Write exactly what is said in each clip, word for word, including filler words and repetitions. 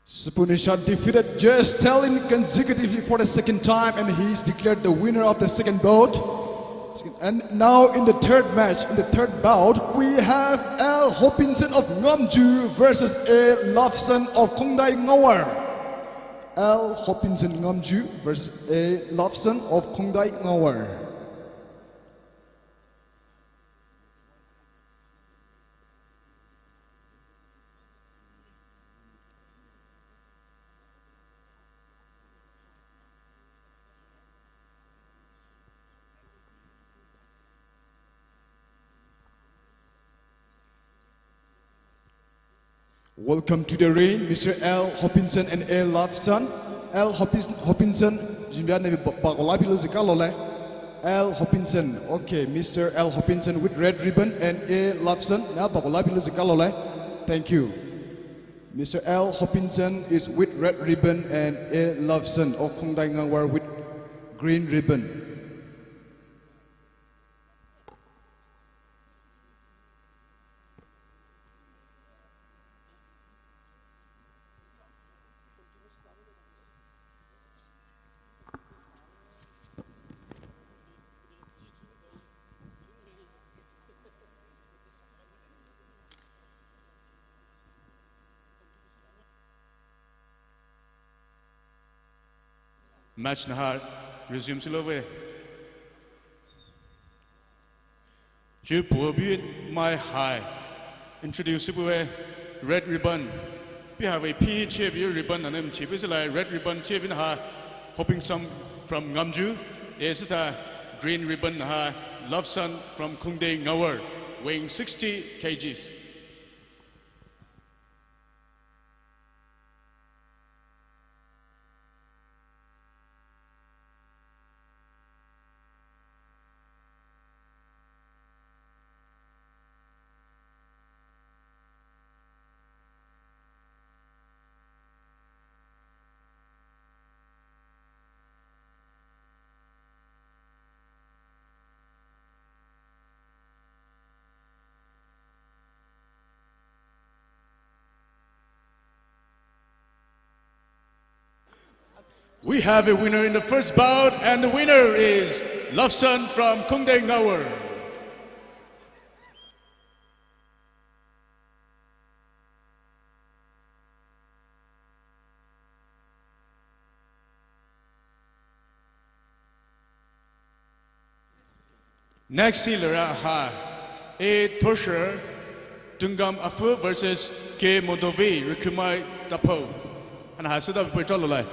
Supunisha defeated Jess Stalin consecutively for the second time, and he is declared the winner of the second bout. And now in the third match, in the third bout, we have L Hopinson of Ngamju versus A Loveson of Khongdai Ngawar. L Hopinson Ngamju versus A Loveson of Khongdai Ngawar. Welcome to the ring, Mister L Hopinson and A Loveson. L Hopis-, Hopinson, jimbiana ba-, bakola pilo zikalo le. L Hopinson, okay, Mister L Hopinson with red ribbon and A Loveson, na bakola pilo zikalo le. Thank you. Mister L Hopinson is with red ribbon and A Loveson of Khongdai Ngawar with green ribbon. Match naha resume silo ve. Chu puo bi mai hai introduce puwe red ribbon. Pi ha ve pi che bi ribbon anem che bi sila red ribbon che bi naha Hopinson from Ngamju. E sita green ribbon naha Loveson from Khongdai Ngawar, weighing sixty kgs. We have a winner in the first bout, and the winner is Loveson from Khongdai Ngawar. Next hi lera ha, A Thosher, Tungam Afu versus K Modovi, Rikhumai Tapo. Ana ha suda pui tolo lai.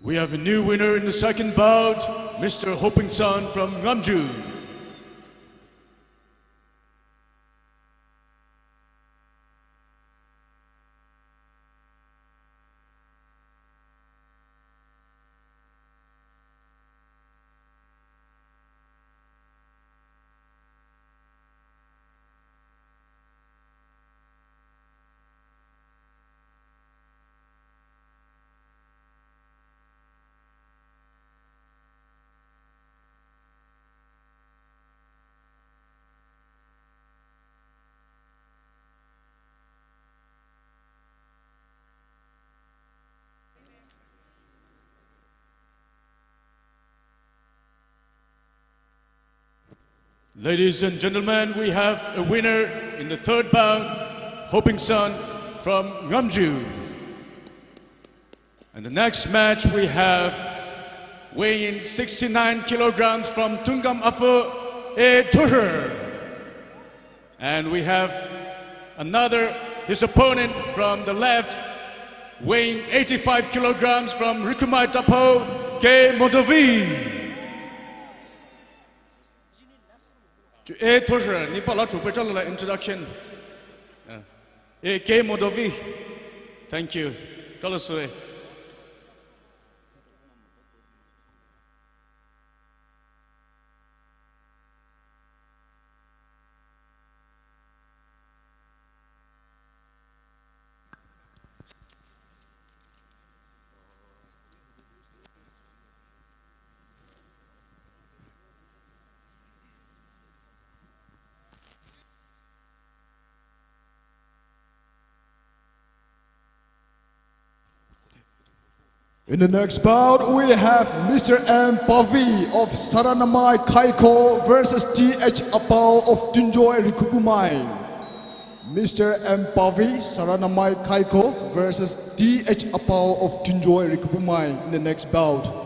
We have a new winner in the second bout, Mister Hopingson from Ngamju. Ladies and gentlemen, we have a winner in the third bout, Hoping Son from Ngamju. And the next match we have, weighing sixty-nine kilograms from Tungam Afu, A Tohrer. And we have another, his opponent from the left, weighing eighty-five kilograms from Rikumai Tapo, K Modovi. To A Tohrer, ni pala to pechalo la introduction. Uh, A K Modovi. Thank you. Tell us, uh, In the next bout, we have Mister M Pavi of Saranamai Kaiko versus T H Apau of Tunjoy Rikubumai. Mister M Pavi, Saranamai Kaiko versus T H Apau of Tunjoy Rikubumai in the next bout.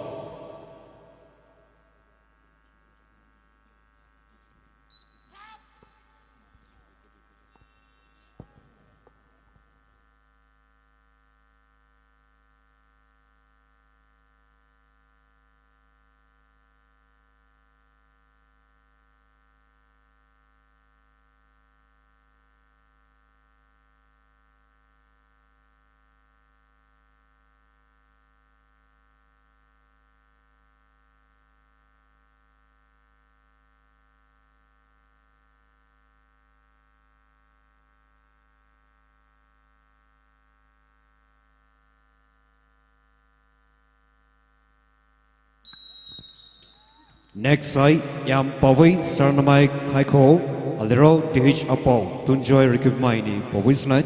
Next hai, M Pavi Saranamai Kaiko, aliro T H Apau, Tunjoy Rikubumai ni Pavi sna.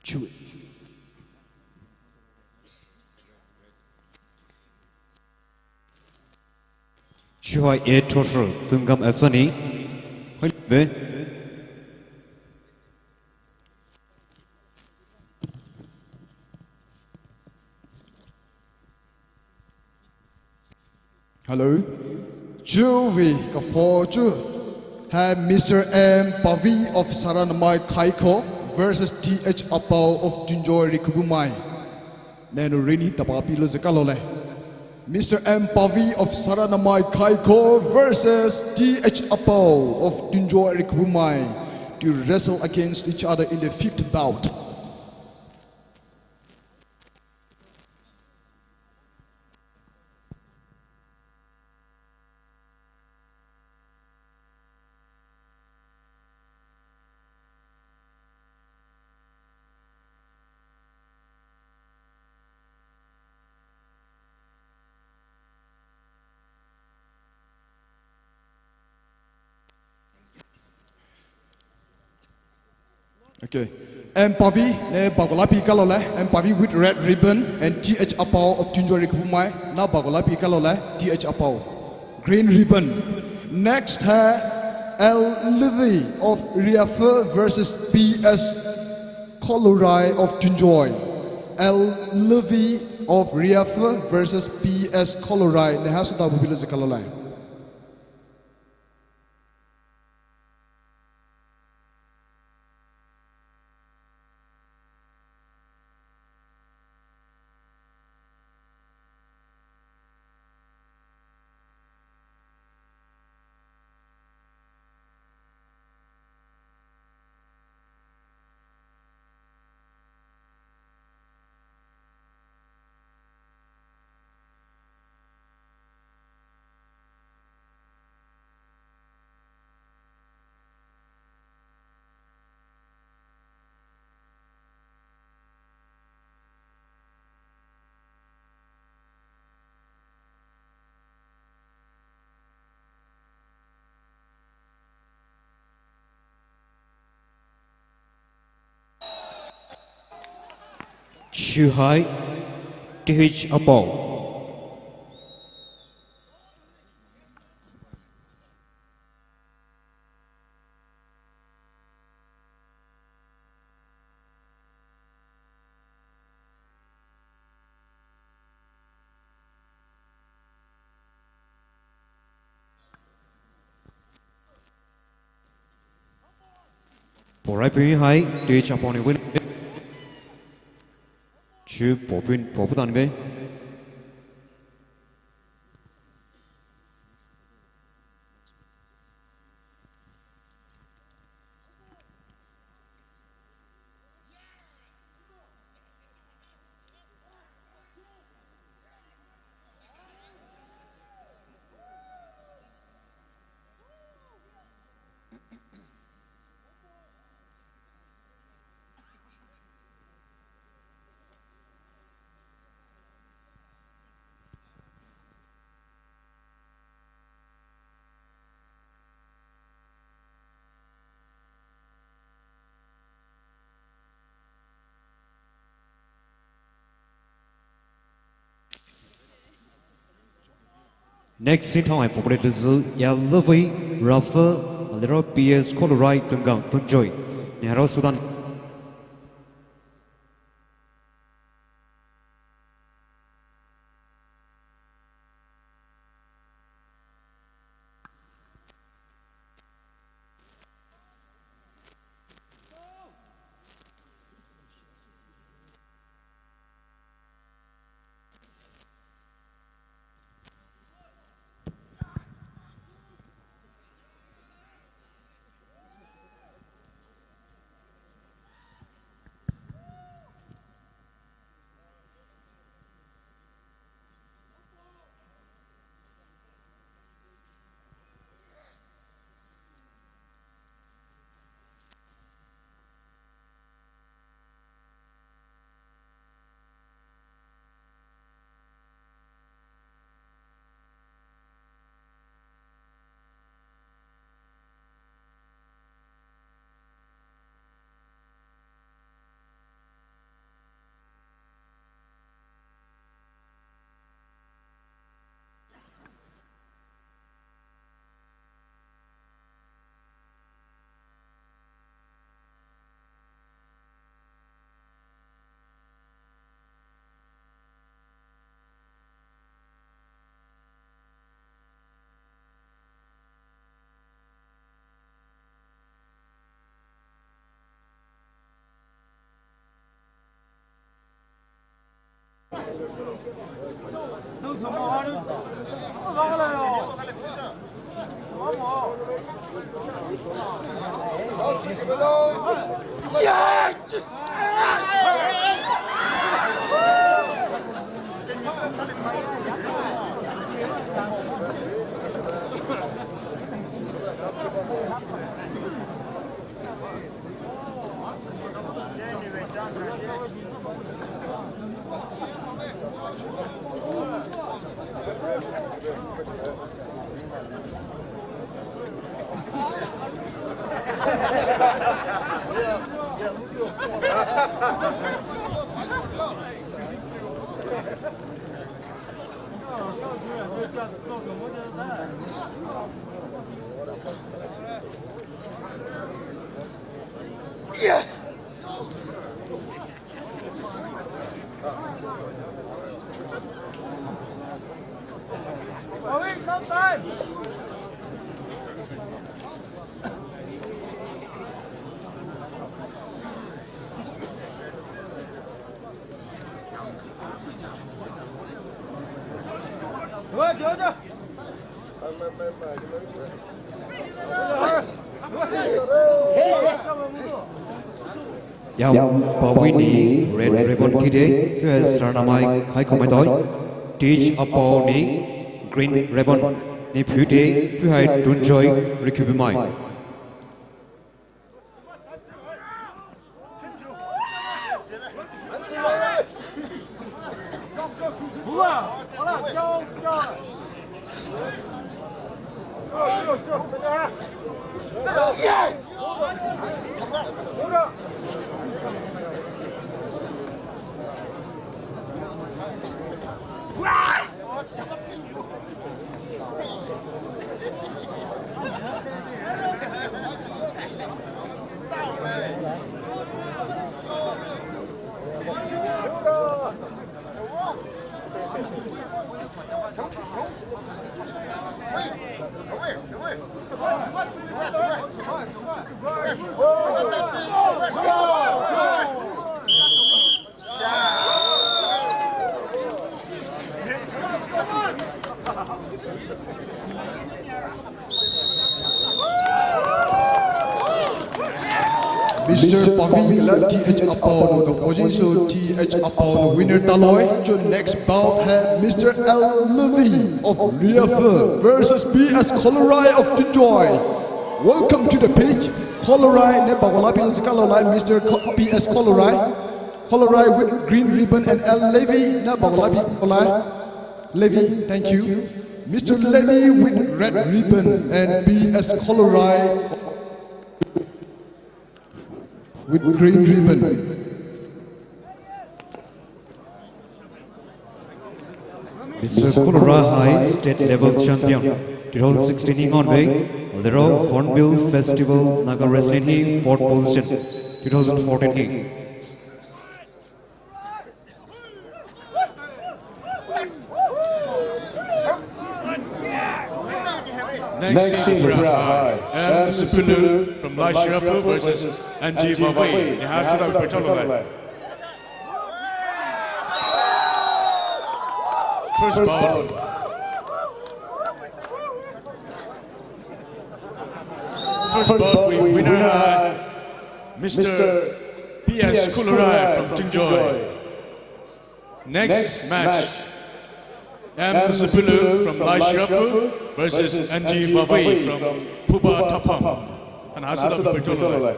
Chu. Chuhai A Tohrer, Tungam Afu ni. Hai be. Hello. Chuvi ka pho chu. Hai Mister M Pavi of Saranamai Kaiko versus T H Apau of Tunjoy Rikubumai. Nenu rini tapapilo zekalole. Mister M Pavi of Saranamai Kaiko versus T H Apau of Tunjoy Rikubumai to wrestle against each other in the fifth bout. Okay. M Pavi, ne bagola pi kalole. M Pavi with red ribbon and T H Apau of Tunjoy Rikubumai. Na bagola pi kalole, T H Apau. Green ribbon. Next hai L Levy of Riafu versus P S Kolorai of Tunjoy. L Levy of Riafu versus P S Kolorai. Ne ha suta bubilo zekalole. Chuhai, T H Apau. Porai pui hai, Teach Apao ni win. Chu popin, poputan be. Next in time, popular dizu, Yaluvei Rafa, Alero P S Kolorai Tungang, Tunjoy, Nehru Sudan. Yao Pawi ni red ribbon kide, puhai Saranamai Kaikhomai doi. Teach Apao ni green ribbon ni pute, puhai Tunjoy Rikubumai. Mister Pavi la T H Apao no ka fojin so T H Apao no winner taloi. Cho next bout hai Mister L Levy of Liafu versus P S Kolorai of Tunjoy. Welcome to the pitch. Kolorai ne pagola pilo sikalo lai Mister Ko-, P S Kolorai. Kolorai with green ribbon and L Levy ne pagola pilo lai. Levy, thank you. Mister Levy with red ribbon and P S Kolorai with green ribbon. Mister Kolorai hai state level champion, two thousand sixteen hi ngonvei, Lero Hornbill Festival Naga Wrestling hi fourth position, two thousand fourteen hi. Next, next in Bra hai, M Zepulu from Laishirafu versus N G Vavai. Ni ha suda pechalo lai. First bout. First bout, wi-, winner hai Mister P S Kolorai from Tunjoy. Next match, M Zepulu from Laishirafu versus N G Vavai from Phuba Thapam. Ana ha suda pechalo lai.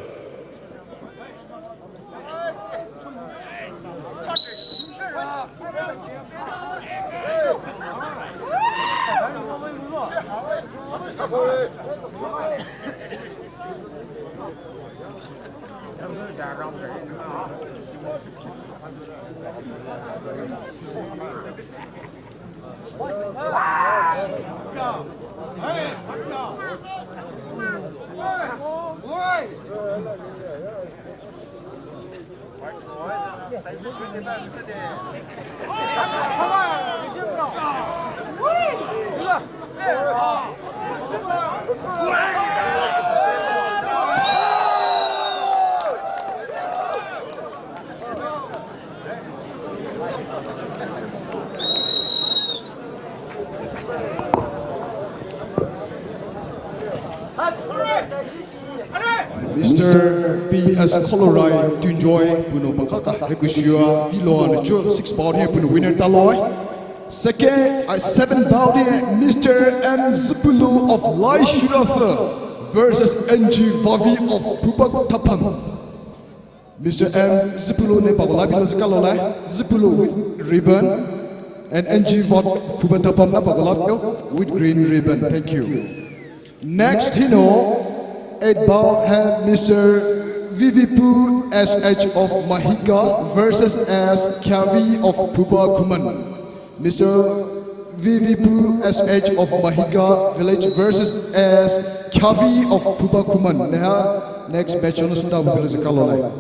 Mister P S Kolorai of Tunjoy, puno bakaka, hekushua, tilo na cho, six bout hai, puno winner taloi. Second, uh, seven bout hai, Mister M Zepulu of Laishirafu versus N G Vavai of Phuba Thapam. Mister M Zepulu ne pagola pilo sikalo lai. Zepulu with ribbon and N G Vavai Phuba Thapam ne pagola pilo with green ribbon. Thank you. Next hino, eight bout hai Mister Vivipu S H of Mahika versus S Kyavi of Phuba Khuman. Mister Vivipu S H of Mahika Village versus S Kyavi of Phuba Khuman. Ni ha next match ono suda bukele sikalo lai.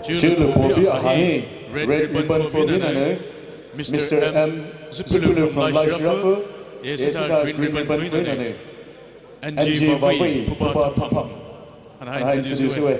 Chulu pobi ahai, red ribbon for winner, Mister M Zepulu from Laishirafu, is the green ribbon for winner, N G Vavai, Phuba Thapam. And I introduce you.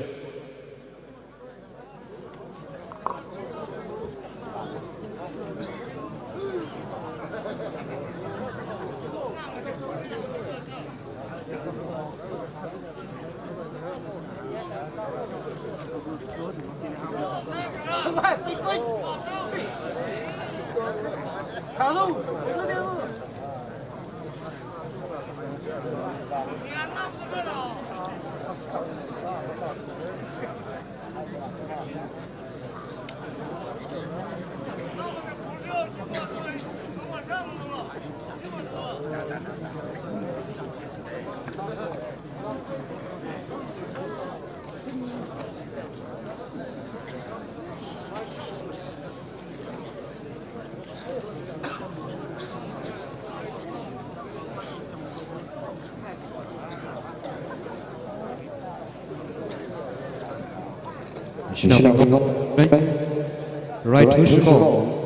Right, who's your call?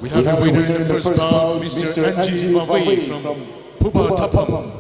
We have a winner in the first bout, Mister N G Vavi from Phuba Thapam.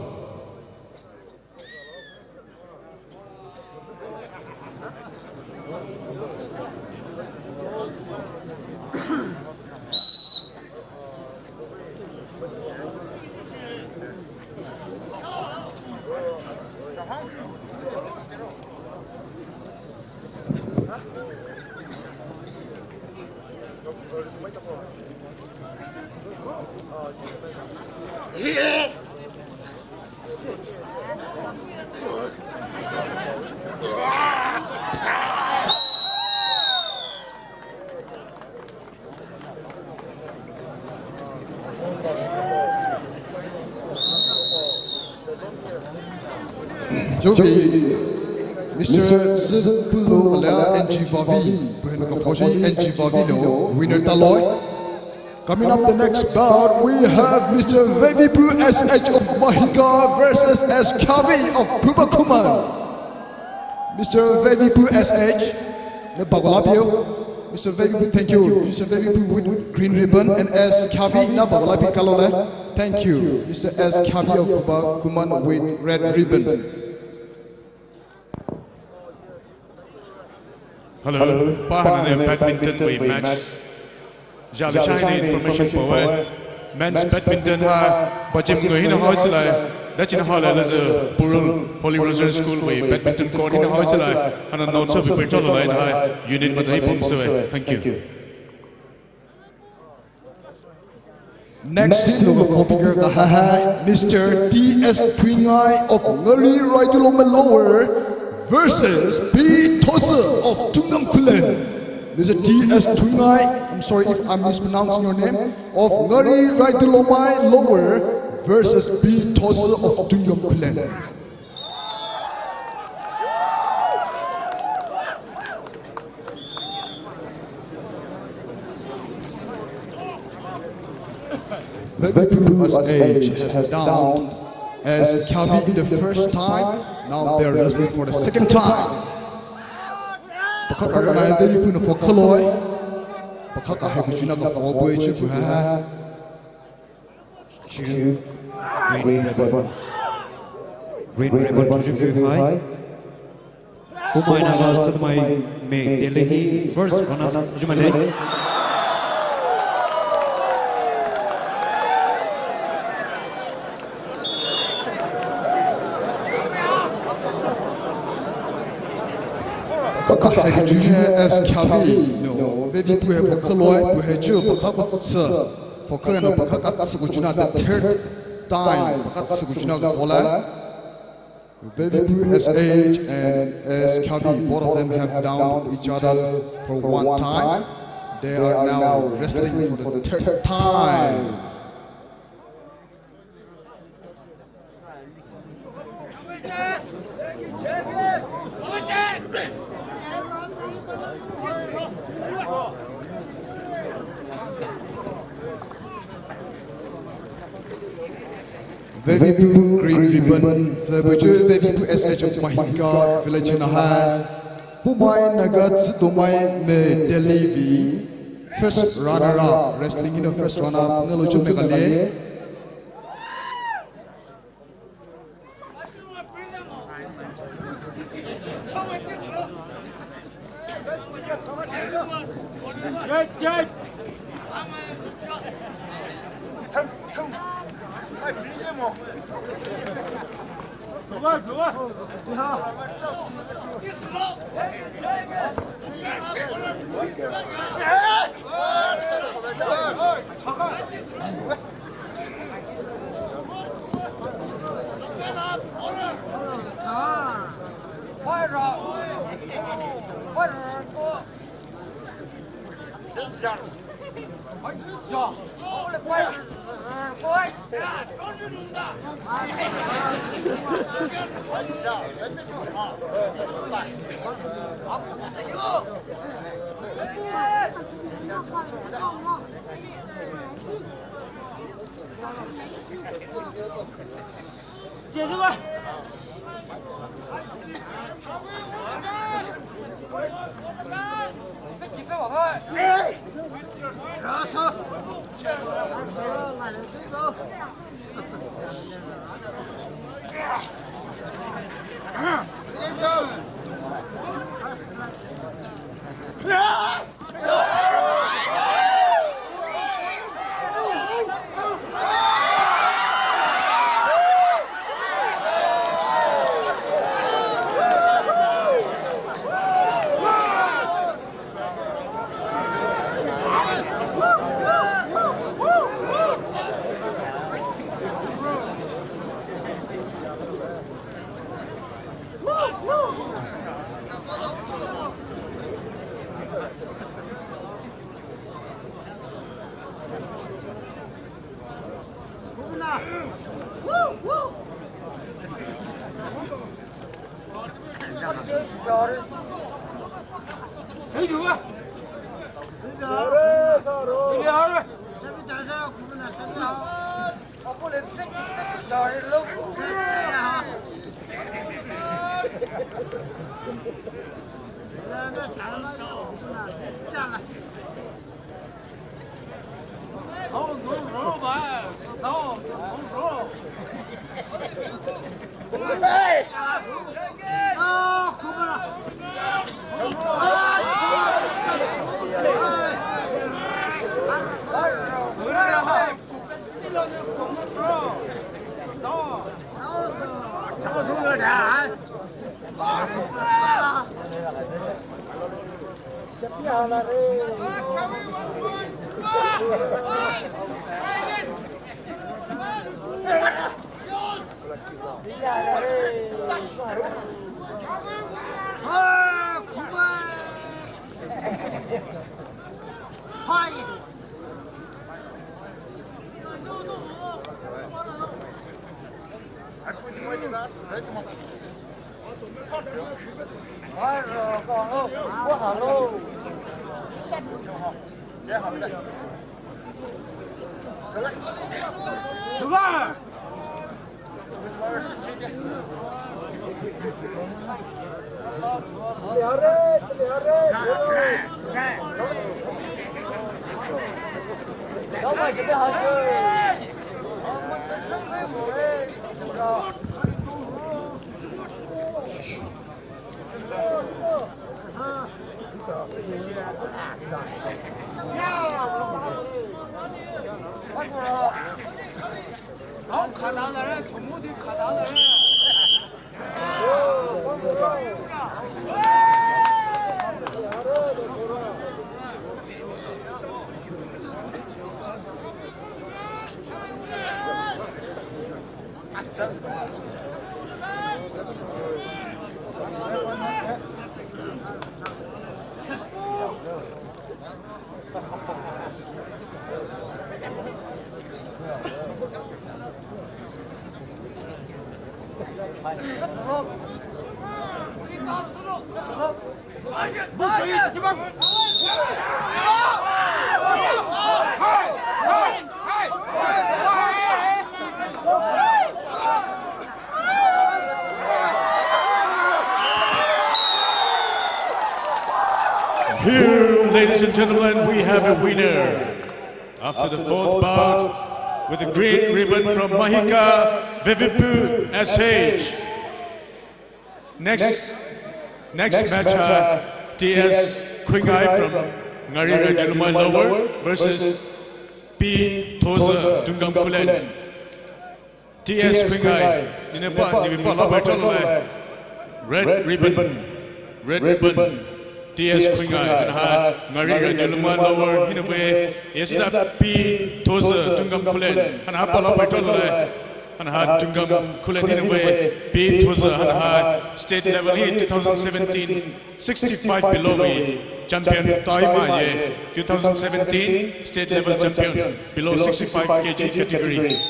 Jogi, Mister Zipulu ala N G Vavi, puheno ka foji N G Vavi no, winner taloi. Coming up the next bout, we have Mister Vevipu S H of Mahika versus S Khavi of Phuba Khuman. Mister Vevipu S H, ne bagola pio. Mister Vevipu, thank you. Mister Vevipu with green ribbon and S Khavi, na bagola pi kalole. Thank you. Mister S Khavi of Phuba Khuman with red ribbon. Hello, pa hanane badminton vei match. Jali shine information power. Men's badminton ha, bajim ngo hina hoisilai. Dachin ha la laza Purul Holy Rosary School vei badminton court hina hoisilai. Hana notsa bi pecholo lai na unit mata hi pumsa vei. Thank you. Next, local football player ka ha hai, Mister T S Twingai of Ngari Raidulomai Lower versus P Thosa of Tungam Khullen. Mister T S Twingai, I'm sorry if I'm mispronouncing your name, of Ngari Raidulomai Lower versus P Thosa of Tungam Khullen. Vevipu S H has downed S Khavi in the first time. Now they're wrestling for the second time. Pakha ka na Vevipu na fo khaloi. Pakha ka hai kuchina ka fo boi chi bu ha. Chu green ribbon. Green ribbon chu chu hai. Kumai na ba tsut mai me Delhi first runners jumale. Kaka hai junior S Khavi no Vevipu hai fo khaloi pu hai chu pakha ka tsa. Fo khaloi no pakha ka tsa kuchina the third time pakha tsa kuchina ka fo la. Vevipu S H and S Khavi, both of them have downed each other for one time. They are now wrestling for the third time. Vevipu green ribbon, Vevipu, Vevipu S H of Mahika village na hai. Poumai Naga Tsüdomai me Delhi vei first runner up, wrestling hinou first runner up ngaolou chu me kale. Ladies and gentlemen, we have a winner after the fourth bout with a green ribbon from Mahikar, Vevipu S H. Next, next match ha T S Khwingai from Ngari Raidulumai Lower versus P Thoza Tungam Khullen. T S Khwingai, nine pa, nibi pa la bai tol lai. Red ribbon, red ribbon. T S Khwingai, hanha Ngari Raidulumai Lower, hina vei, yesita P Thoza Tungam Khullen, hanha pa la bai tol lai. Hanha Tungam Khullen hina vei, P Thoza, hanha state level hi two thousand seventeen, sixty-five below vei champion tai mai ye, two thousand seventeen state level champion below sixty-five K G category.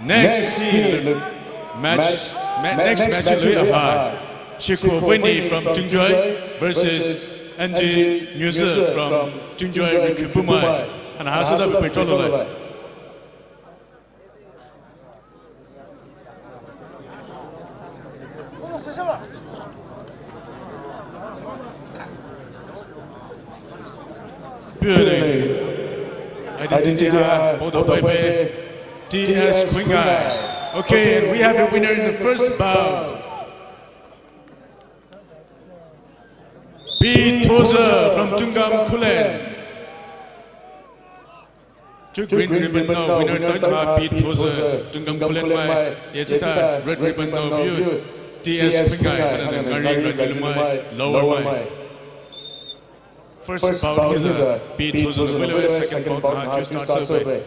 Next hi match, ma-, next match lui aha. Shikho Veni from Tungjoy versus N G Nyuza from Tungjoy Rikhupumai. Hanha sada bai tol lai. Beauty. Identity ha, bodo bai bai. T S Khwingai. Okay, and we have a winner in the first bout. P Thoza from Tungam Khullen. Chu green ribbon now winner tai ha P Thoza Tungam Khullen mai, yesita red ribbon now biu T S Khwingai, hanha Ngari Raidulumai Lower mai. First bout hi a P Thoza na vei, second bout ha chu start sa bai.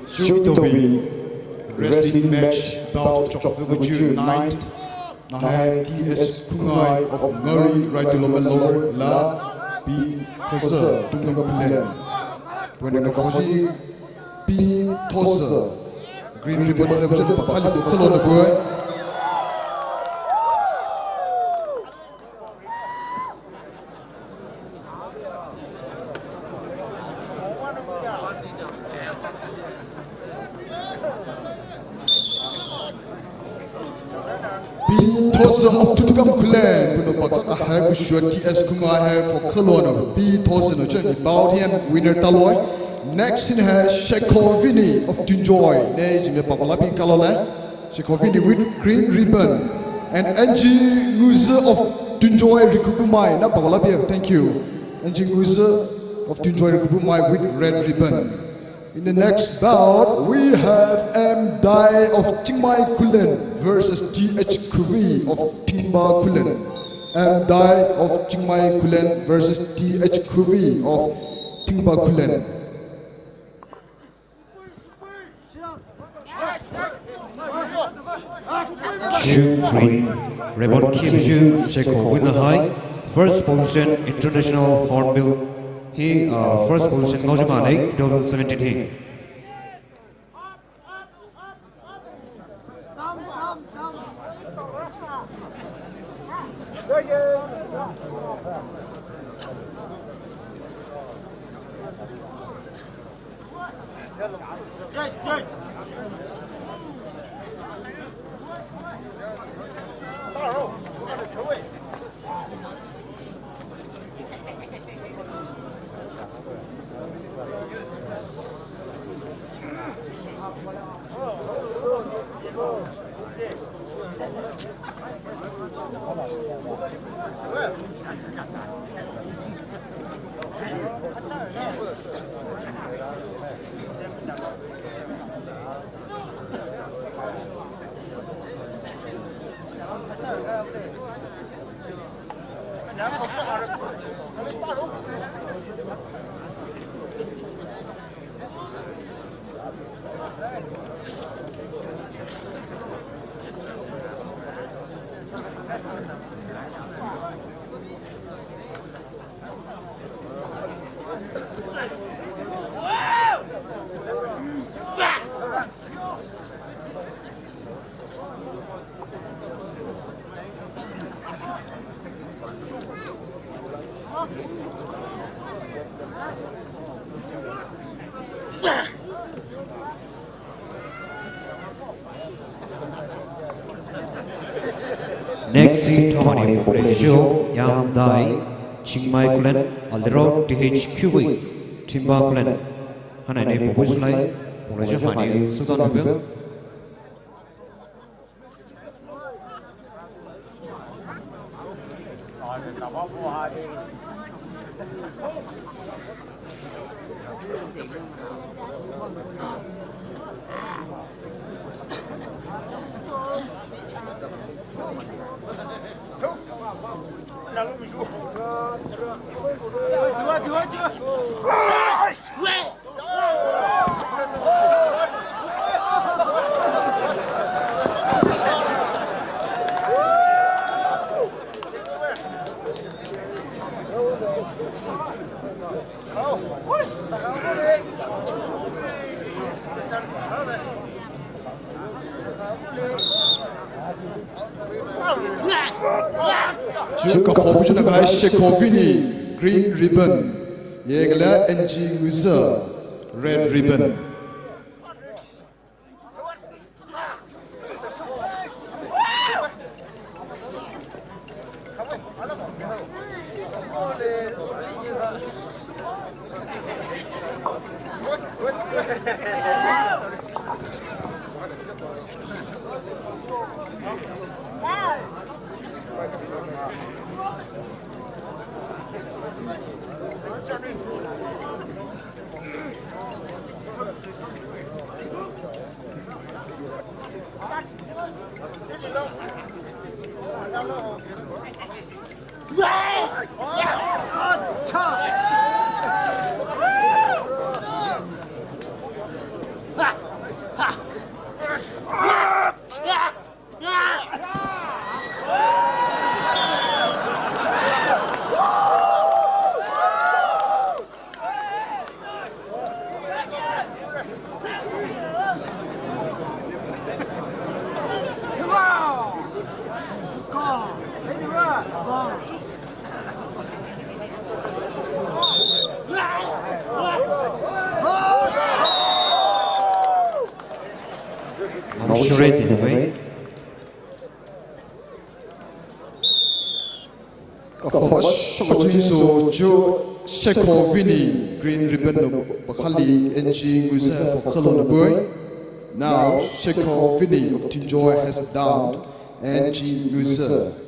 Shu itobi wrestling match bout chokphu guchu ninth. Nahai T S Khungai of Ngari Raitulomel Lower la P Thosa Tungam Khullen. Pwene kafoji P Thosa. Green ribbon flag chen pakhali fu khalo na buai. P thousand of Tunkam Khullen, puno paka kahe kushua T S Khumai hai for Khullen, P thousand of Chang, bout him winner taloi. Next in hai Shekovini of Tunjoy, ne jime pakola pi kalole. Shekovini with green ribbon. And N G Nguza of Tunjoy Rikubumai, na pakola pi, thank you. N G Nguza of Tunjoy Rikubumai with red ribbon. In the next bout, we have M Dai of Chingmai Khullen versus T H Khuvi of Tingba Khullen. M Dai of Chingmai Khullen versus T H Khuvi of Tingba Khullen. Chu green ribbon khipeiyu Shekovini hai first position International Hornbill hi, uh, first position ngaoyu mane two thousand seventeen hi. Next in thamani pokre jiu, M Dai, Chingmai Khullen, alero T H Khuvi, Tingba Khullen. Haina ne pobuslai, pokre jiu haina sudan hube. Chu ka phobu chu na kai Shekovini, green ribbon. Ye gala N G Nguza, red ribbon. Kafoua shakajun so chu Sheko Vini, green ribbon no pakhali N G Nguza for Khalona boy. Now Sheko Vini of Tinjoy has downed N G Nguza.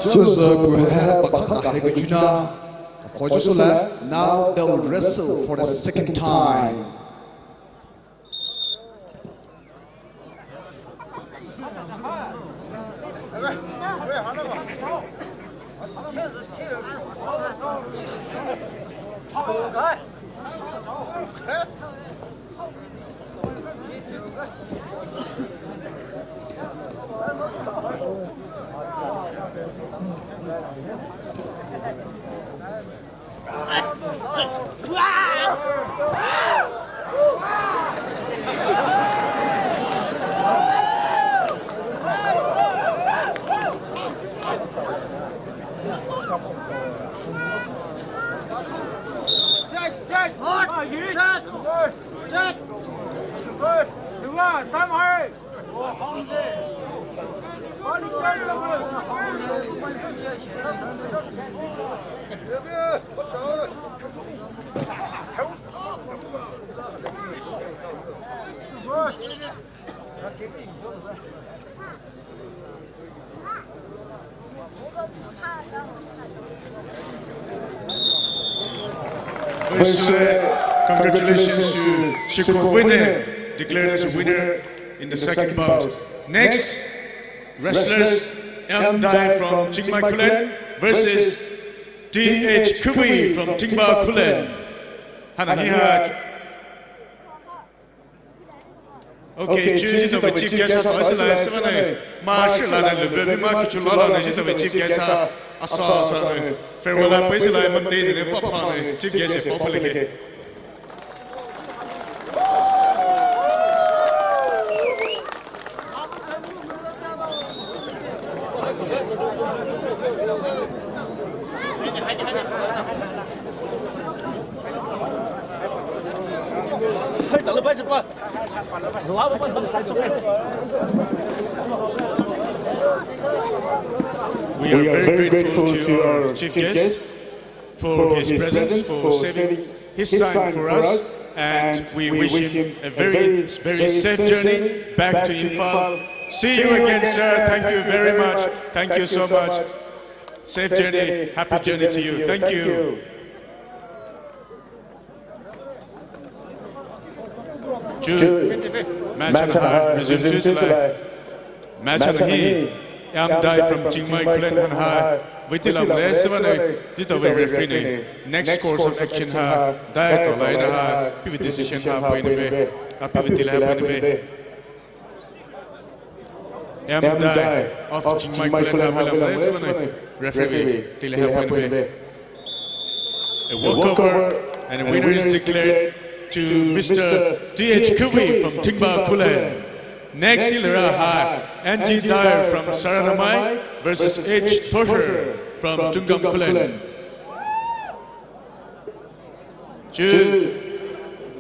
Joseph Buhe, pakha kahai kajuna, kafoua Joseph la, now they'll wrestle for the second time. First, uh, congratulations to Sheko Vini, declared as a winner in the second bout. Next, wrestlers M Dai from Chingmai Khullen versus T H Kubi from Tingba Khullen. Hana hi ha. Okay, chu zhi tove chief guest ha toh sülai, sübüa ne, ma shilai ne lübüa bi ma kichu lala ne zhi tove chief guest ha, asa asa ne, farewell ha pei sülai Monday ne, papa ne, chief guest ha papa leke. We are very grateful to our chief guest for his presence, for saving his time for us, and we wish him a very, very safe journey back to Imphal. See you again, sir. Thank you very much. Thank you so much. Safe journey, happy journey to you. Thank you. Chu, match hana resume chu sülai. Match hana hi, M Dai from Chingmai Khullen hana ha, vei tilam le sübüa ne, zhi tove referee ne, next course of action ha, dai to lai na ha, piu decision ha pei ne be, a piu tila ha pei ne be. M Dai of Chingmai Khullen ha vei lam le sübüa ne, referee tila ha pei ne be. A walkover, and a winner is declared to Mister T H Kubi from Tingba Khullen. Next, hi lera ha, N G Dyer from Saranamai versus H Tosher from Tungam Khullen. Chu,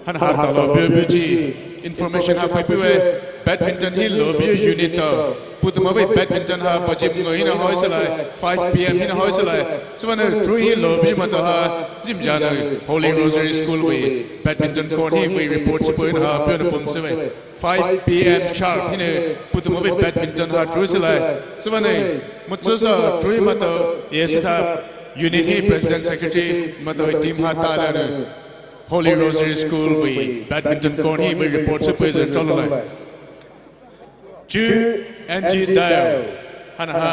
hana ha talo biu biu chi, information ha pei piu e, badminton hi lo biu unit to, putu ma vei badminton ha pajip ngo hina hoi sülai, five P M hina hoi sülai, sübüa ne tru hi lo biu ma to ha, zim ja ne, Holy Rosary School vei, badminton court hi vei report sü pei na ha, piu ne pum sü vei. Five P M sharp hina putu ma vei badminton ha tru sülai. Sübüa ne, mutsu sa tru hi ma to, ye sü tha, unit hi president secretary ma to team ha ta la ne. Holy Rosary School vei badminton court hi vei report sü pei zü tolo lai. Chu N G Dyer. Hana ha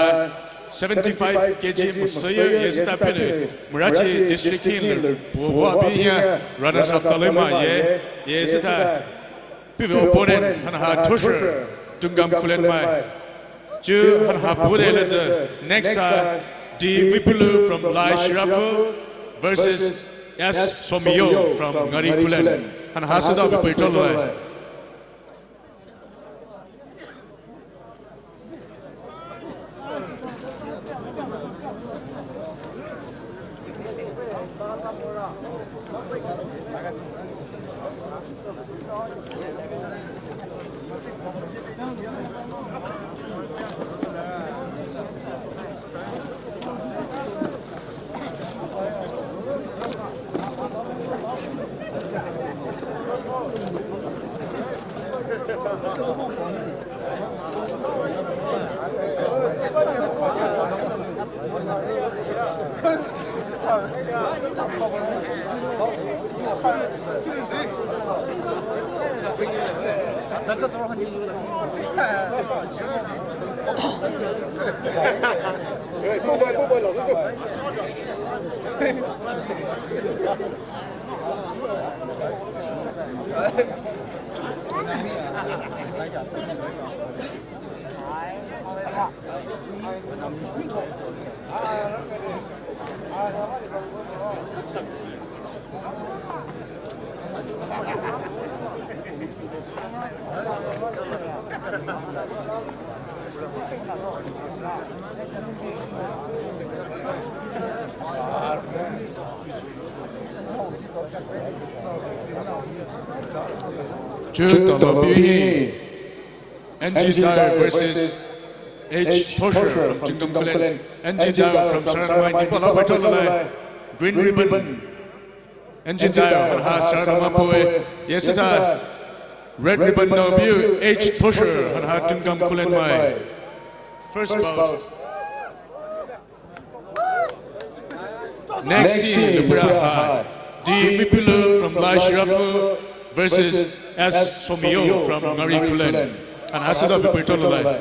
seventy-five K G masaya ye sü tha pei ne. Marachi district hi le puwa bi ya runners up talo ma ye. Ye sü tha. Piu opponent, hana ha Tosher, Tungam Khullen mai. Chu hanha pure le tsü next a D Vipulu from Lai Shirafu versus S Somio from Ngari Khullen. Hanha süda bipe tolai. Chu tolo bihe. N G Dyer versus H Thosher from Chungkam Khullen. N G Dyer from Saranamai, nipa la paitho lalai. Green ribbon. N G Dyer, hanha Saranamai poe. Yes, sir. Red ribbon nou biu H Thosher, hanha Chungkam Khullen mai. First bout. Next scene, Lupra High. D Vipulu from Lai Shirafu versus S Somio from Ngari Khullen. Hanha süda bipe tolai.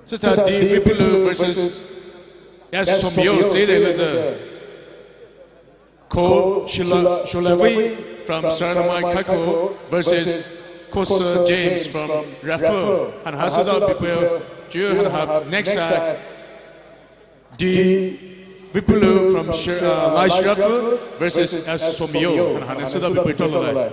Sister D Vipulu versus S Somio, tsüle le tsü. Ko Shula-, Shulavi from Saranamai Kako versus Kosa James from Rafu. Hanha süda bipe, chu hanha next a D Vipulu from Shir-, uh, Lai Shirafu versus S Somio. Hanha next a süda bipe tolai.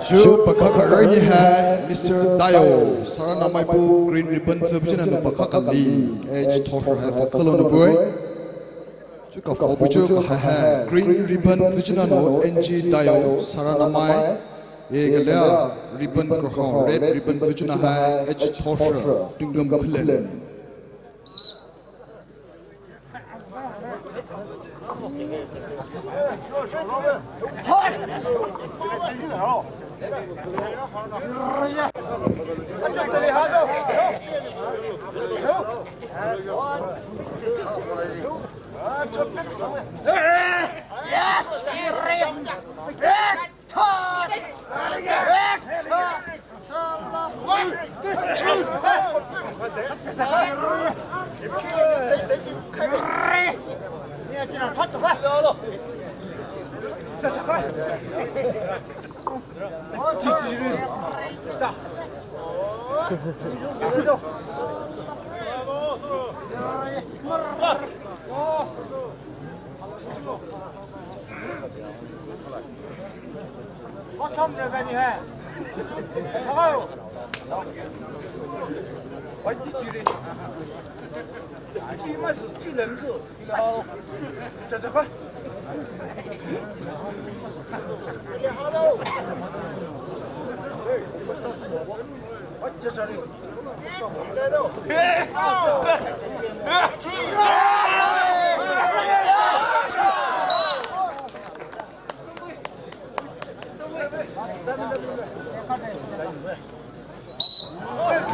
Chu pakhaka rahi hai Mister Tayo, Saranamai pu green ribbon pfübuchina nou pakhaka li H Thosho hai pfükhalo nou bue. Chu ka pfübuchu ka hai hai green ribbon pfüchina nou N G Tayo Saranamai, ye galia ribbon kahao red ribbon pfüchina hai H Thosho Tungam Khullen.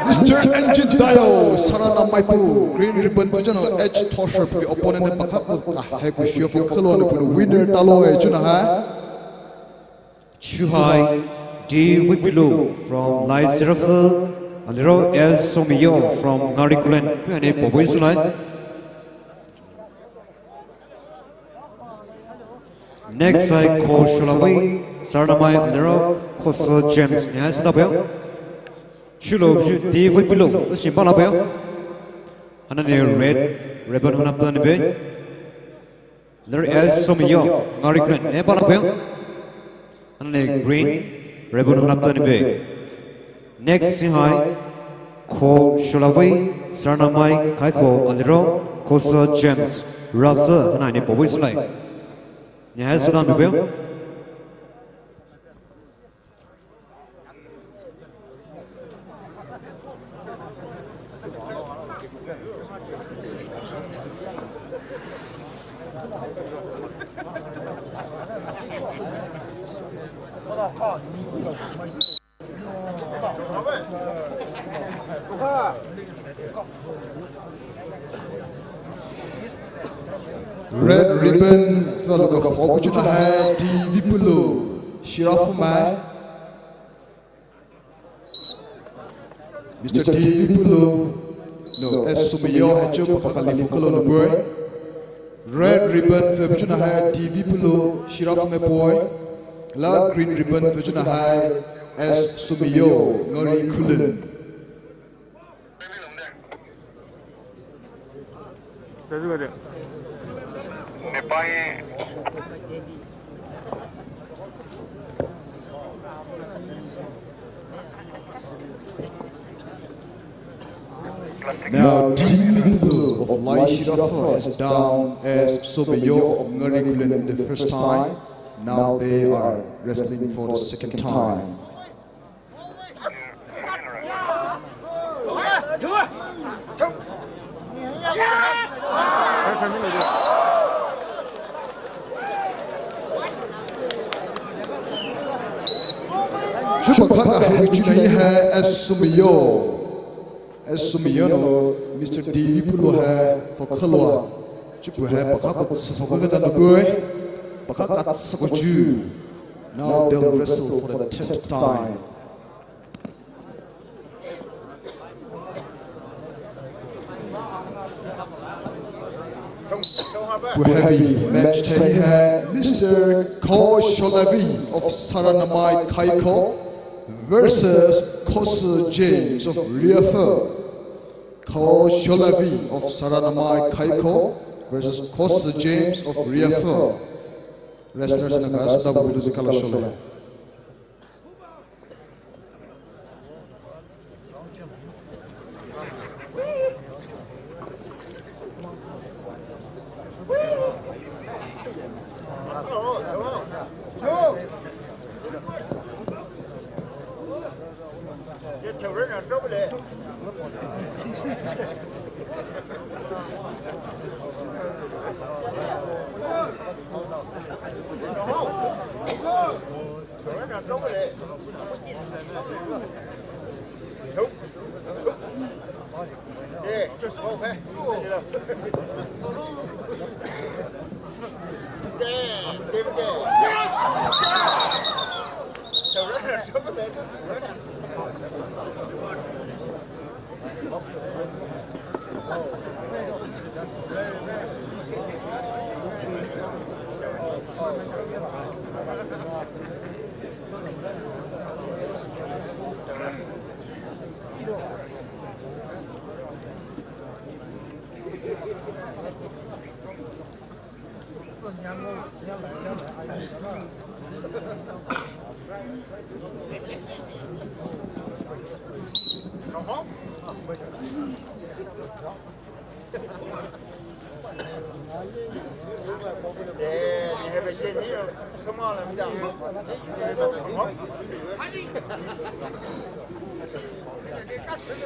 Mister Engine Tayo, Saranamai pu, green ribbon pfüchina nou H Thosho pu opponent ne pakhaka hai ku shio pfükhalo nou punu winner talo e chuna hai. Chuhai D Vipilo from Lai Seraphill, aliro L Somiyo from Ngari Khullen, pu haina paobui sulai. Next hai Kho Sholavei, Saranamai aliro Khosa James, ne hai südabuyo. Chulo chu D Vipilo, to shimba labuyo. Hainane red ribbon hana plan be. Aliro L Somiyo, Ngari Khullen, ne palabuyo. Hainane green ribbon hana plan be. Next hai Kho Sholavei, Saranamai Kaikho aliro Khosa James, Rafa, hainane paobui sulai. Ne hai südan be. Red ribbon, pfüloukha pfübuchina hai D Vipilo, Shirafumai. Mister D Vipilo, nou, S Somiyo hai chu pakhaka li pfükhalo nou bue. Red ribbon pfübuchina hai D Vipilo, Shirafumai poi. La green ribbon pfüchina hai S Somiyo, Ngari Khullen. Nepai. Now, Divipulo of Lai Shirafa is down as Sobeyo of Ngarikulen in the first time. Now they are wrestling for the second time. Chupa kaka hemi chuna yi hai Esumiyo. Esumiyo no Mister Divipulo hai fakhalua. Chupa hai pakha ko tsifo kaka tanu bue. Pakha ka tsifo ju. Now they'll wrestle for the tenth time. Puhabi match thai hai Mister Ko Sholavi of Saranamai Kaiko versus Kosu James of Riafa. Ko Sholavi of Saranamai Kaiko versus Kosu James of Riafa. Wrestlers na ka suda bu zikala shole.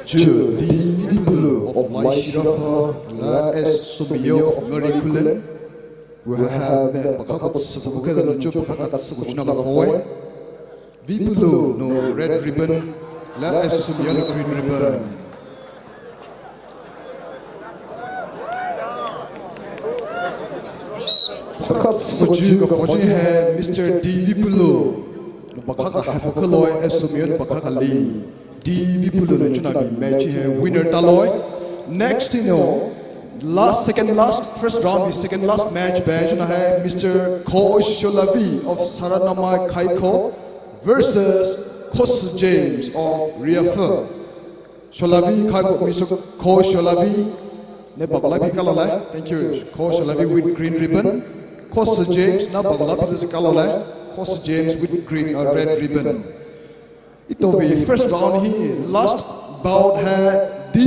Chu Divipulo of Lai Shirafa, la S Somiyo of Ngarikulen. We have pakha ka tsifo kaka no chu pakha ka tsifo chuna ka foe. Vipulo no red ribbon, la S Somiyo no green ribbon. Pakha ka tsifo chu ka foe hai Mister Divipulo. No pakha ka hafo ka loi S Somiyo no pakha ka li. Divipulo no chuna bi match hai winner taloi. Next, you know, last, second last, first round bi second last match bi chuna hai Mister Ko Sholavi of Saranamai Kaiko versus Kosu James of Riafa. Sholavi Kaiko, Mister Ko Sholavi. Ne bagla bi kalolai. Thank you. Ko Sholavi with green ribbon. Kosu James na bagla bi kalolai. Kosu James with green, uh, red ribbon. Itovi first round hi last bout hai D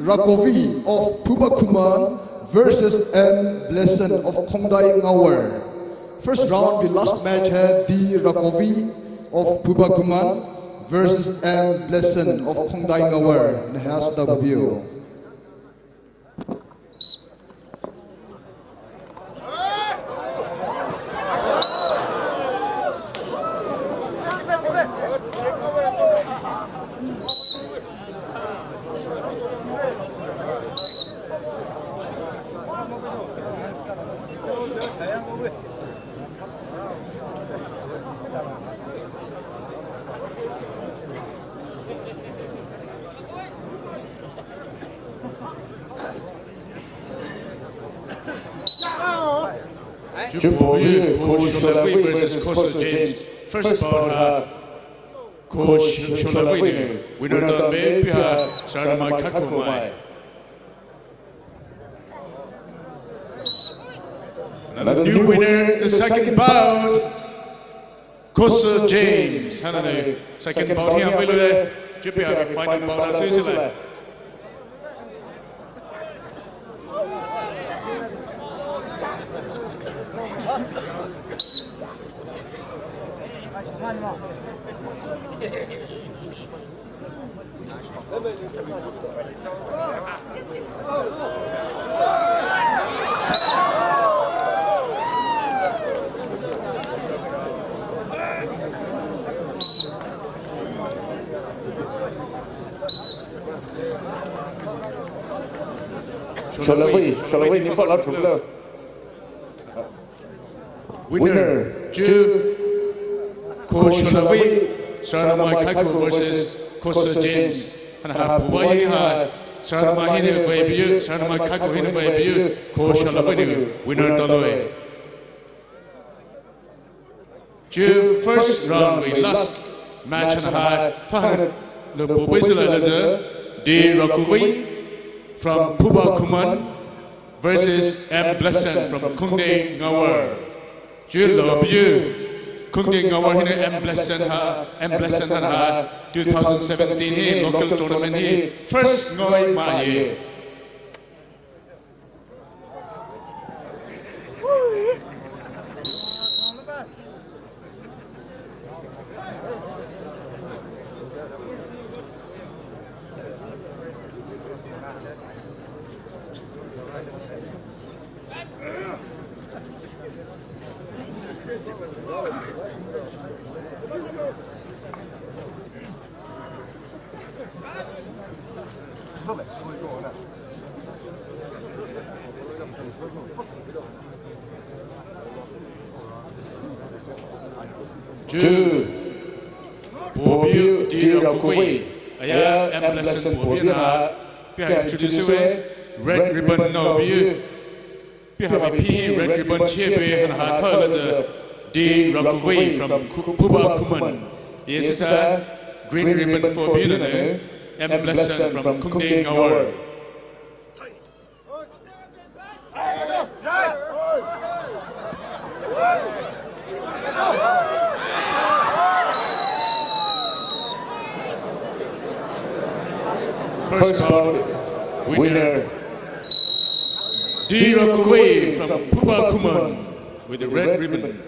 Rakovi of Phuba Khuman versus M Blessing of Khongdai Ngawar. First round bi last match hai D Rakovi of Phuba Khuman versus M Blessing of Khongdai Ngawar. Nehas W. Chupobi, Ko Sholavi versus Kosu James. First bout ha, Ko Sholavi ne winner ta me piha Saranamai Kaiko mai. Another new winner in the second bout. Pusu James, haina nou second bout hi avei loulai, chuo pei avei final bout a süsüle. Sholavei, sholavei, ni pa la chuklo. Winner, chuo Kho Sholavei, Saranamai Khaikho versus Khosa James. Haina ha puvai hi ha, Saranamai hinou vei buyu, Saranamai Khaikho hinou vei buyu, Kho Sholavei nou winner taloue. Chuo first round vei last match haina ha, thanou lou pubei sülailai zü, D Rakuvei from Phuba Khuman versus M Blessing from Khungde Ngawar. Chuo lou buyu, Khungde Ngawar hinou M Blessing ha, M Blessing haina ha, two thousand seventeen hi local tournament hi first ngao-e mai-e. Chuo puobuyu D Rakuvei, aya M Blessing puobuyu na, pei ha introduce-e, red ribbon naobuyu. Pei ha vei phi hi red ribbon chie pei haina ha thailai zü D Rakuvei from Khu-, Phuba Khuman. Ye sütha green ribbon phobuyu na nou M Blessing from Khungde Ngawar. First bout winner, D Rakuvei from Phuba Khuman with the red ribbon.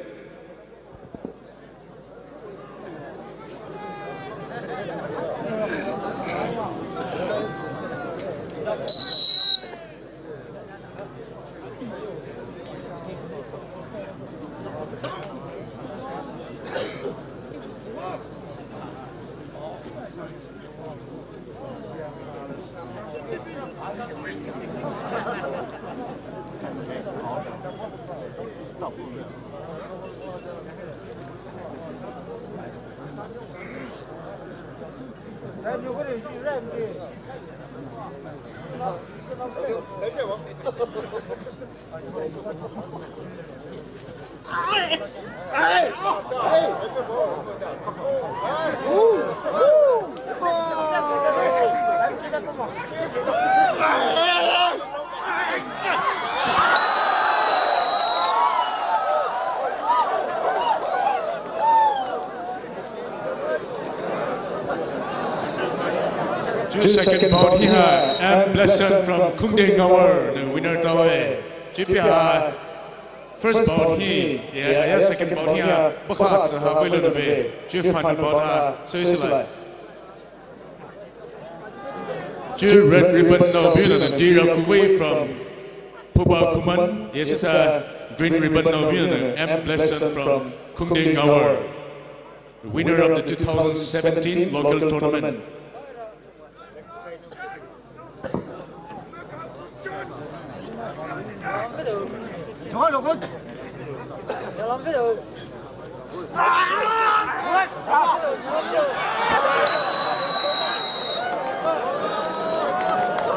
Chuo second bout hi ha, M Blessing from Khungde Ngawar nou winner taloue. Chuo pei ha first bout hi, ya, ya second bout hi ha, bakha tsü ha vei lou nou be. Chuo final bout ha süsülai. Chuo red ribbon naobuyu na nou D Rakuvei from Phuba Khuman, ye sütha green ribbon naobuyu na nou M Blessing from Khungde Ngawar. Winner of the two thousand seventeen local tournament.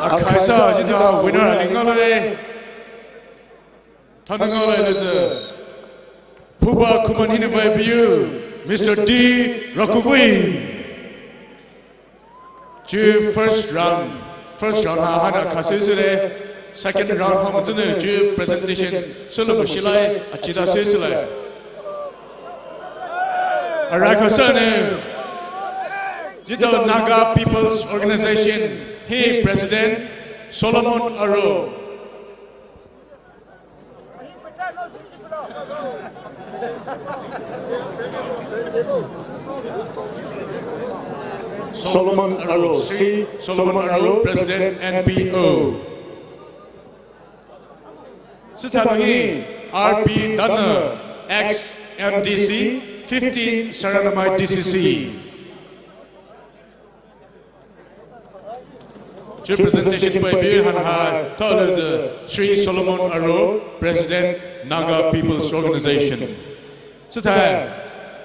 Akhaisa jida winner ali ngaolai. Thanou ngaolai louzü Phuba Khuman hinou vei buyu, Mister D Rakuvei. Chuo first round, first round ha haina kha süsüle, second round ha moa tsünou chuo presentation sülou moshilai, achida süsüle. Arai khasane, Zito Naga People's Organization hi President Solomon Aro. Solomon Aro, Sri Solomon Aro, President N P O. Süthai hi R P Dana, ex M D C, fifteen Saranamai D C C. Chu presentation peibi hanha thaolazü Sri Solomon Aro, President, Naga People's Organization. Süthai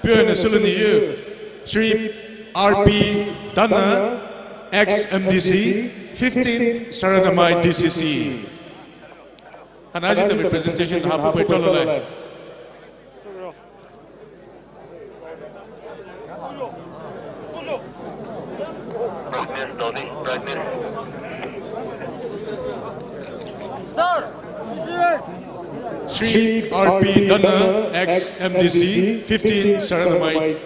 puhai ne sülou ni yu Sri R P Dana, ex M D C, fifteen Saranamai D C C. Hanha zito presentation ha puhai thaolale. Sri R P Dana, ex M D C, fifteen Saranamai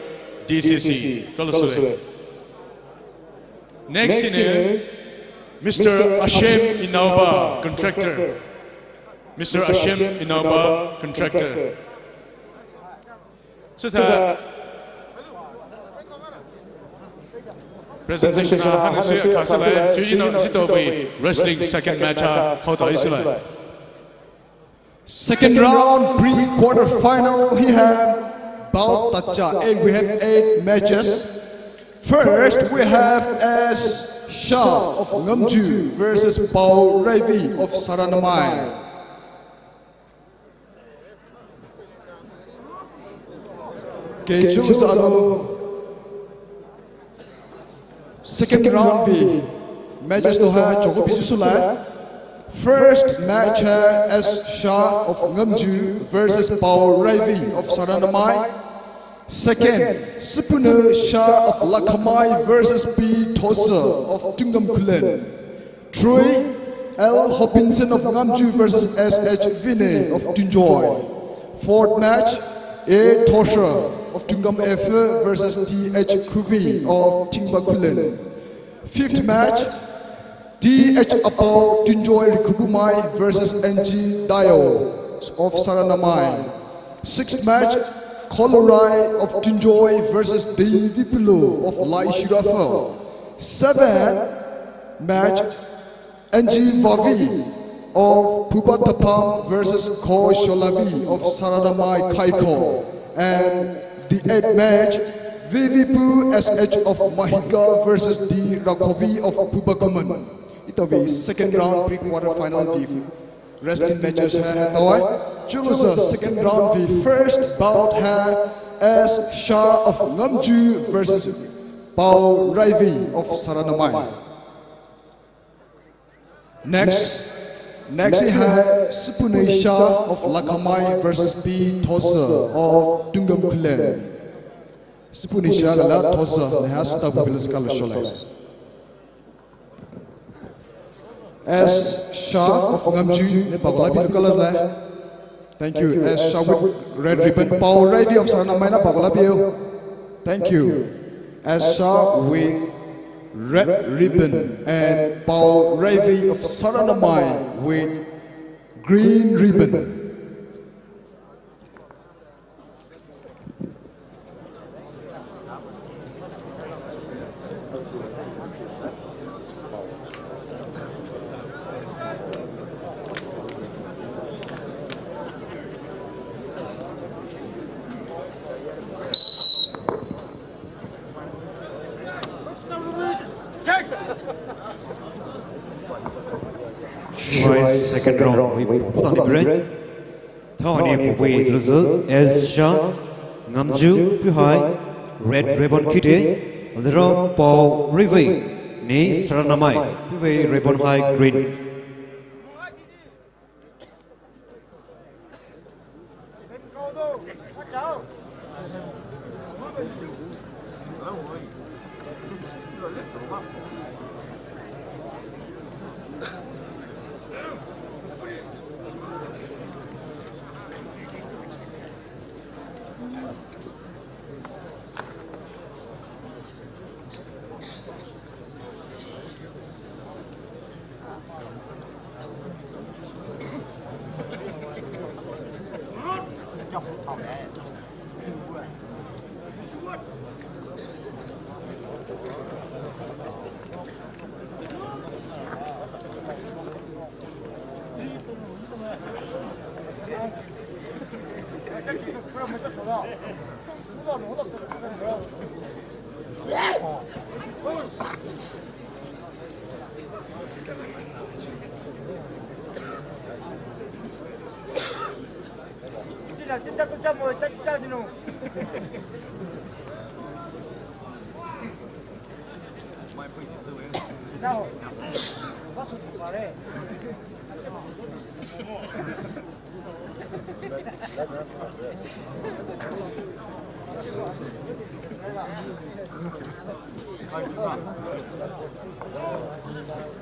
D C C. Thaolale. Next hi Mister Ashem Inauba, contractor. Mister Ashem Inauba, contractor. Süthai presentation hanha sü khasüle, chuyu no zito vei wrestling second match ha haotao isüle. Second round, pre-quarter final, hi hai bout tacha, and we have eight matches. First, we have S Shah of Ngamju versus Pao Raivi of Saranamai. Kei chu sa do. Second round vei matches to hai choko piji sülai. First match hai S Shah of Ngamju versus Pao Raivi of Saranamai. Second, Süpunu Shah of Lakhamai versus P Thosa of Tungam Khullen. Three, L Hopinson of Ngamju versus S H Vinay of Tunjoy. Fourth match, A Thosra of Tungam F versus T H Khuvi of Tingba Khullen. Fifth match, T H Apao Tunjoy Rikhubumai versus N G Dayo of Saranamai. Sixth match, Kolorai of Tunjoy versus David Pulo of Laishirafa. Seventh match, N G Vavi of Phuba Thapam versus Ko Sholavi of Saranamai Kaiko. And the eighth match, V V Pu S H of Mahika versus D Rakhovi of Phuba Khuman. Ito vei second round pre-quarter final vei wrestling matches hai tawai. Chulouzü second round vei first bout hai S Shah of Ngamju versus Pao Raivi of Saranamai. Next, next hi hai Süpunu Shah of Lakhamai versus P Thosa of Tungam Khullen. Süpunu Shah la Thosa ne ha suta pupilo zikalo sholai. S Shah of Ngamju ne pagola pilo kalo lai. Thank you. S Shah with red ribbon. Pao Raivi of Saranamai na pagola pio. Thank you. S Shah with red ribbon and Pao Raivi of Saranamai with green ribbon. Chuhai second round vei putani bire. Thaohani puhvei louzü S Shah, Ngamju, puhai red ribbon khide, lero Pao Raivi ne Saranamai, puhvei ribbon hai green.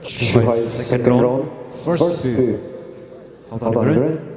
Chuhai second round, first bell. Hao tali bure.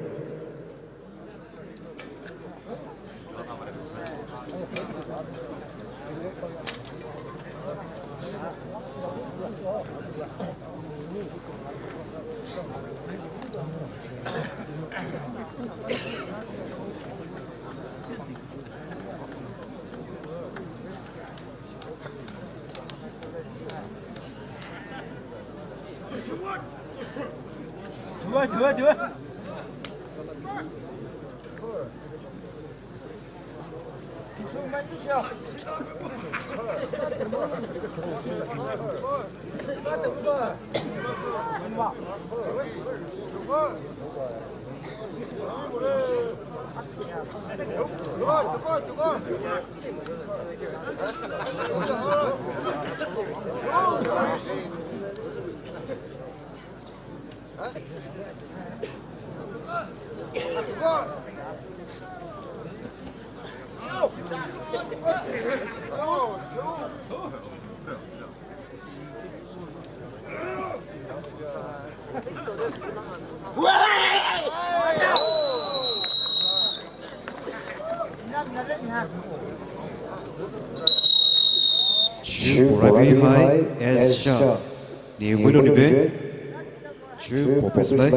Chuo Borabi High, S Shah. Ni win ni be. Chuo Popes Bay.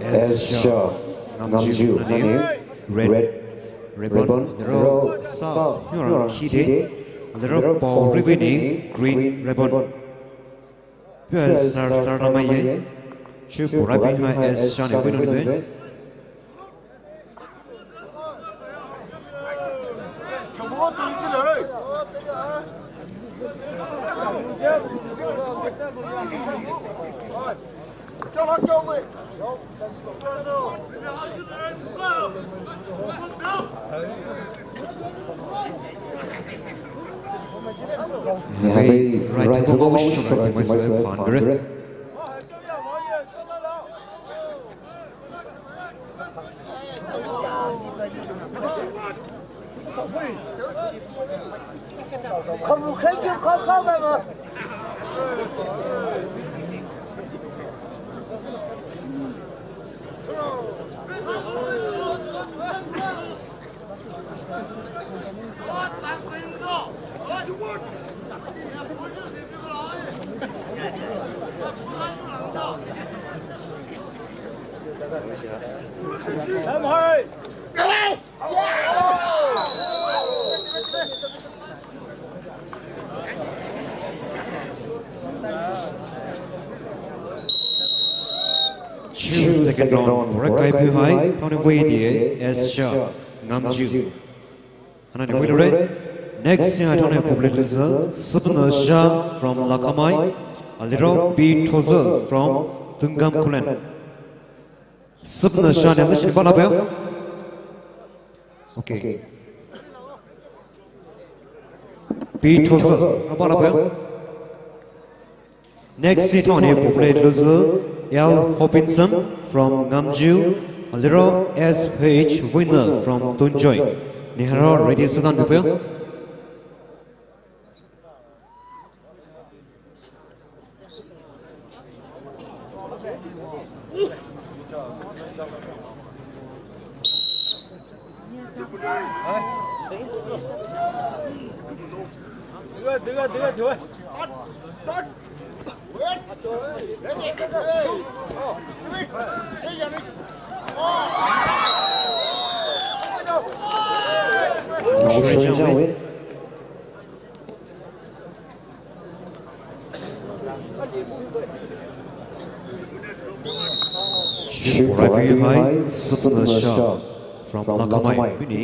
S Shah, Namju, Namju, Nani, red, red ribbon, ribbon, Dero, Sa, Sa, Nura, Nura, Kide, Kide, Dero, Dero, Paul, Paul, Rivini, Rivini, green, green ribbon, ribbon. Pia sar sar nama ye. Chuo Borabi High S Shah ni win ni be. Hey, right, right, right, right, right, right, right. Chu second round, pora kai phu hai, twenty-four eighty-eight, S Shah, Ngamju. Hana ni win re. Next ya twenty-four play lizard, Supna Shah from Lakhamai, aliro P Thoza from Tungam Khullen. Supna Shah ne list bala bell. Okay. P Thoza, bala bell. Next hit on here, play lizard, L Hopinson from Ngamju, aliro S H Winner from Tungjoy. Niharo ready sudan bell. Chu pora phu hai, Supna Shah from Lakhamai, puni.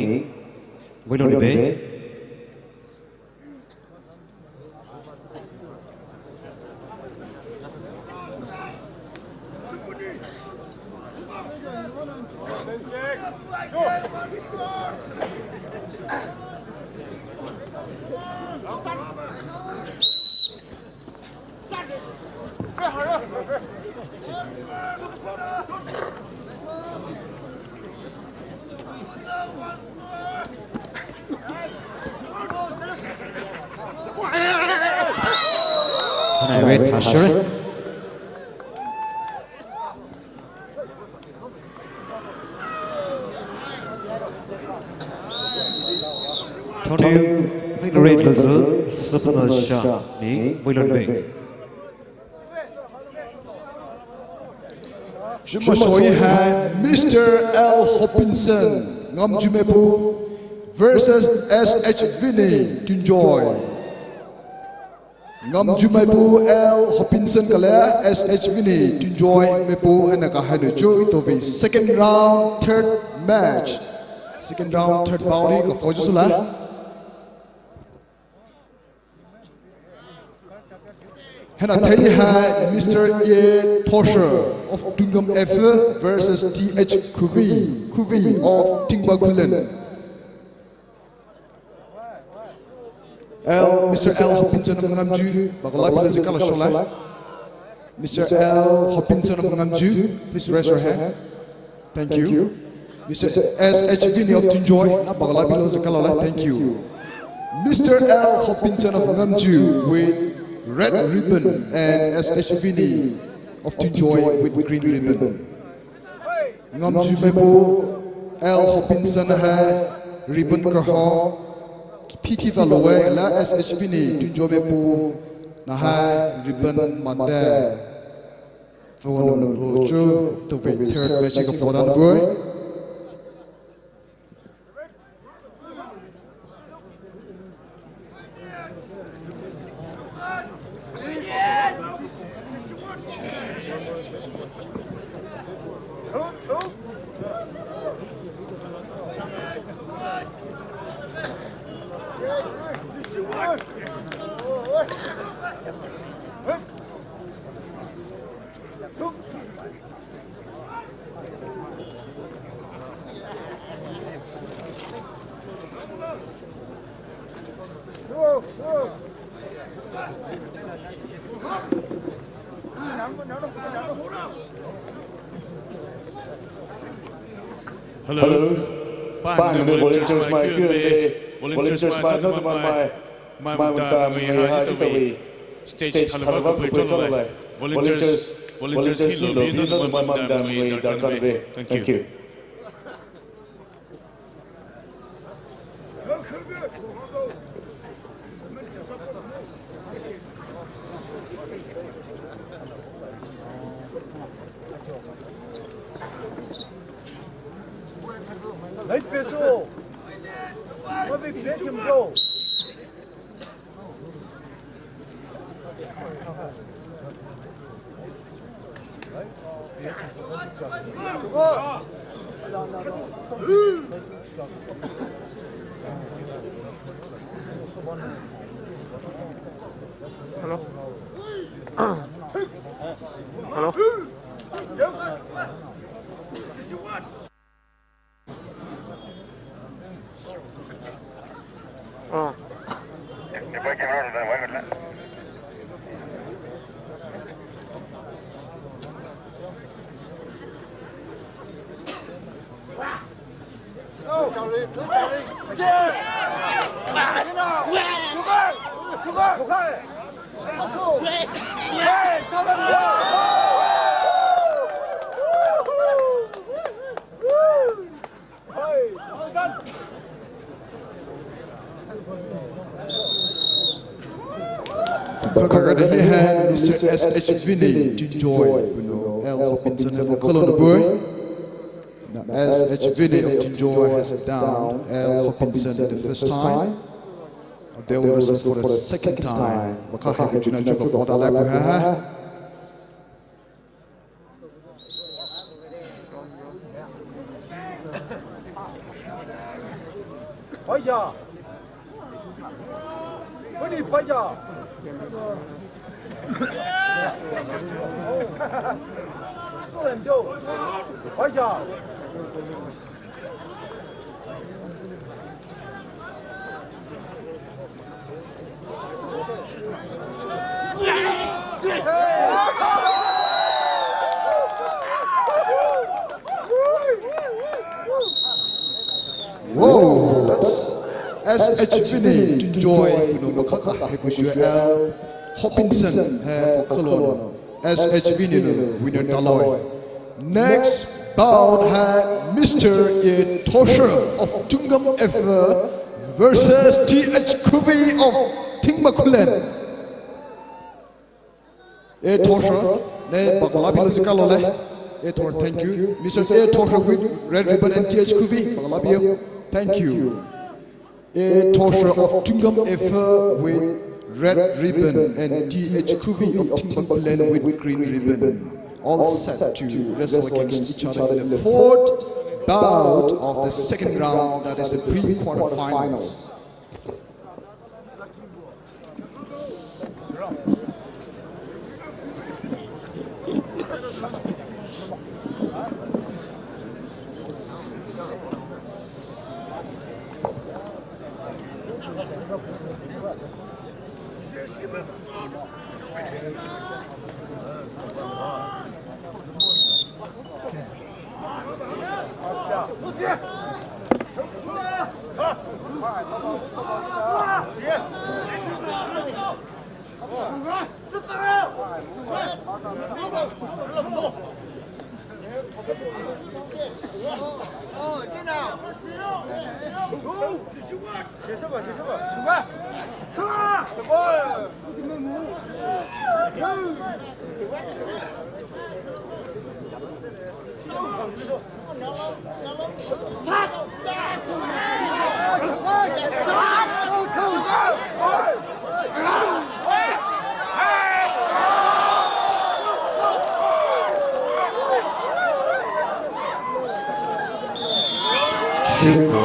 Wait on the bay. Hana wait, Tashure. Tony, Henry Lazu, Supna Shah, ni, Wilon Bay. Shuma shoi hai Mister L Hopinson, Ngamju Maiphu, versus S H Vinny, Tungjoy. Ngamju Maiphu L Hopinson kale S H Vinny, Tungjoy Maiphu, haina kahainu chu itove second round, third match. Second round, third bout hi kafoju sula. Haina thei hai Mister A Tosher of Tungam F versus T H Khuvi, Khuvi of Tingba Khullen. L, Mister L Hopinson of Ngamju, bagola pila zikala shola. Mister L Hopinson of Ngamju, please raise your hand. Thank you. Mister S H Vinny of Tungjoy, na bagola pila zikala la. Thank you. Mister L Hopinson of Ngamju with red ribbon and S H Vinny of Tungjoy with green ribbon. Ngamju Maiphu L Hopinson hai ribbon kaho, phiki ta lowe la S H Vinny Tungjoy Maiphu nahai ribbon mate. Phone lo chu itove third match kafo dan bui. Hello. Hello. Panou volunteers mai kyu me, volunteers mai notao mai, mai mata mai ha hitawui. Stage thalava kapei tolai. Volunteers, volunteers hilo bi notao mai mata mai darkar ve. Thank you. Hey, Peso! What big bag him go? Hello. Hello. Oh. Kakara de hi hai Mister S H Vinny Tinjoy, puno L Hopinson hai vokalo na bui. Now S H Vinny of Tinjoy has downed L Hopinson the first time. They'll wrestle for the second time. Maka hai kujuna chuka vota lai puha. Fire! Ready, fire! Fire! Whoa, that's S H Vinny Tinjoy, puno makaka hai kushua L Hopinson hai vokalo. S H Vinny no winner taloi. Next bout hai Mister A Tosha of Tungam F versus T H Kuvi of Thingmakulen. A Tosha, ne bakola pilo sikalole. A Tosha, thank you. Mister A Tosha with red ribbon and T H Kuvi, bakola pio. Thank you. A Tosha of Tungam F with red ribbon and T H Kuvi of Thingmakulen with green ribbon. All set to wrestle against each other in the fourth bout of the second round, that is the pre-quarterfinals.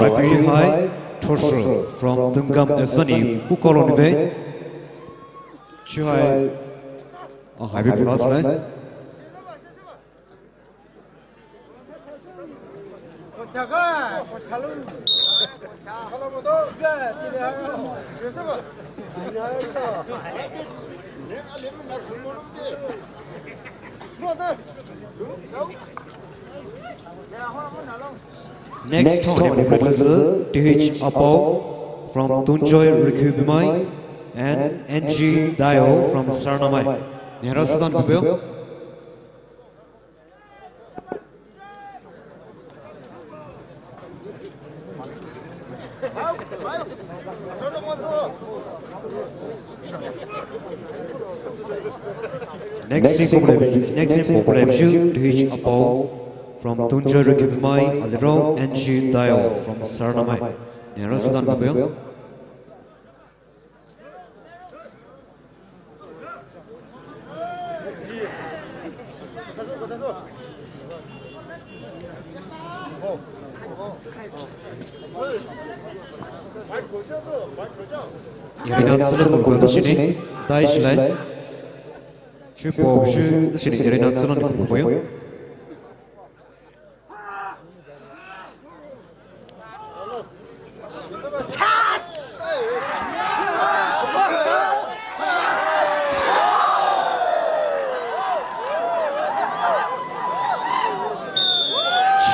Referee hai, Tosha from Tungam F ni pukolou ni be. Chuhai, ah, hai be plus line. Next time, Professor T H Apau from Tunjoy Rikhubimai and N G Dayo from Saranamai. Nehrao südan pupeo. Next in pop-up, next in pop-up, T H Apau from Tunjoy Rikhubimai, aliro N G Dayo from Saranamai. Nehrao südan pupeo. Yarena tsüla koko shini, dai shilai. Chupo shu shini yarena tsüla koko yo.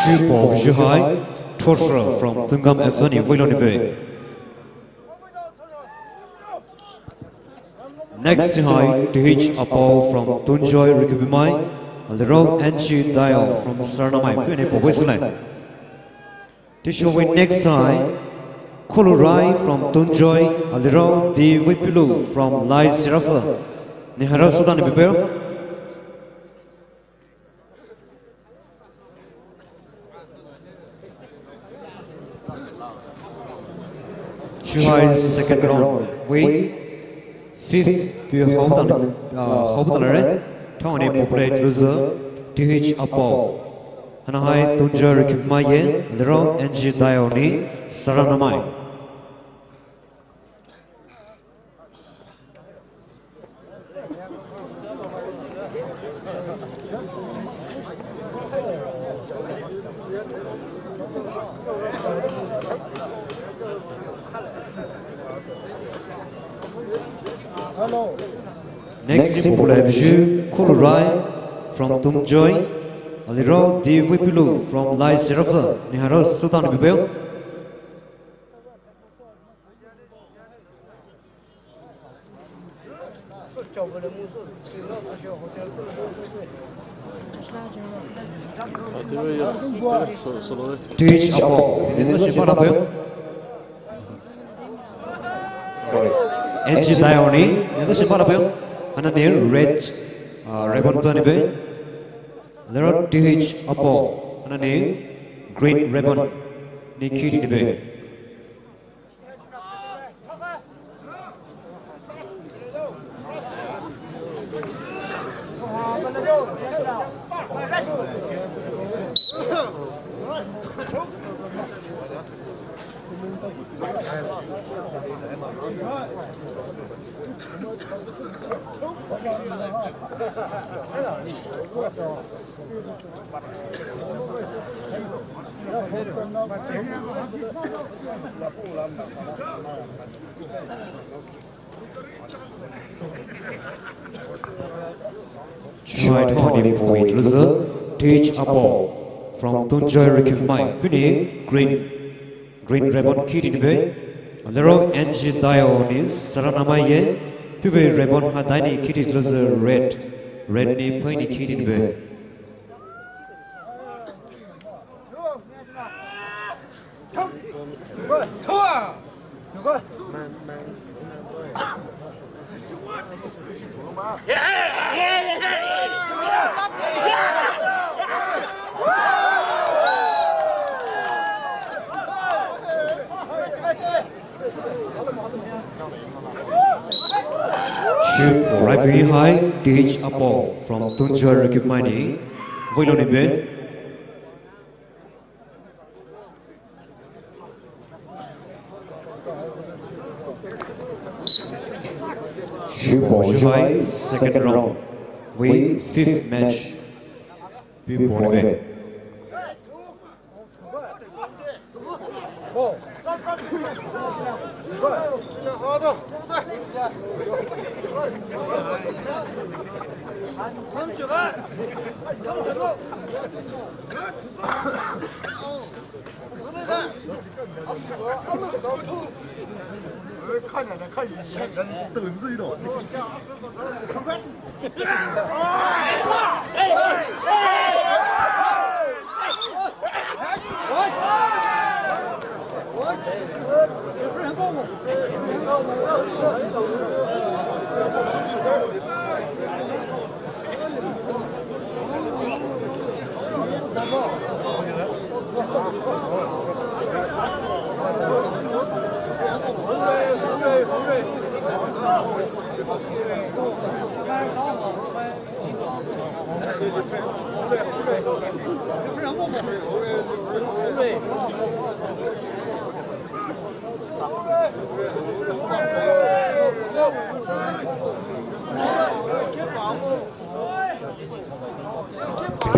Chupo shu hai, Torture from Tungam F N E, Wiloni Bay. Next hai, T H Apau from Tunjoy Rikhubimai, aliro N G Dayo from Saranamai, pune pop-up sulai. Tisho we next hai, Kulurai from Tunjoy, aliro D V Pilu from Lai Serapha. Nehrao südan pupeo. Chuhai second round. We fifth pu houdan, uh, houdan re. Thong ne pop-up loser T H Apau. Hana hai Tunjoy Rikhubimai ye, aliro N G Dayo ni Saranamai. Next in pop-up, Kulurai from Tunjoy, aliro D V Pilu from Lai Serapha, nehrao südan pupeo. T H Apau, nehrao südan pupeo. Sorry. N G Dayo ni, nehrao südan pupeo. Hana ne red, uh, ribbon pula ni be. Aliro T H Apau, hana ne green ribbon ni khiti ni be. Chuhai thong ne pop-up loser T H Apau from Tunjoy Rikhubimai, pune green, green ribbon khiti ni be. Aliro N G Dayo ni Saranamai ye, puve ribbon ha dai ni khiti loser red, red ni poi ni khiti ni be. Chupo, referee hai, T H Apau from Tunjoy Rikhubimai ni, voilo ni be. Chupo, chuhai second round. We fifth match. Pu pone be. 看着呢，看一下，人等着一道。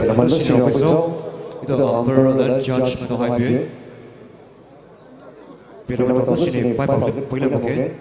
Number senior officer, itu umpire dan judge matohai bie. Pino matoh senior pai pang pagila mokhe.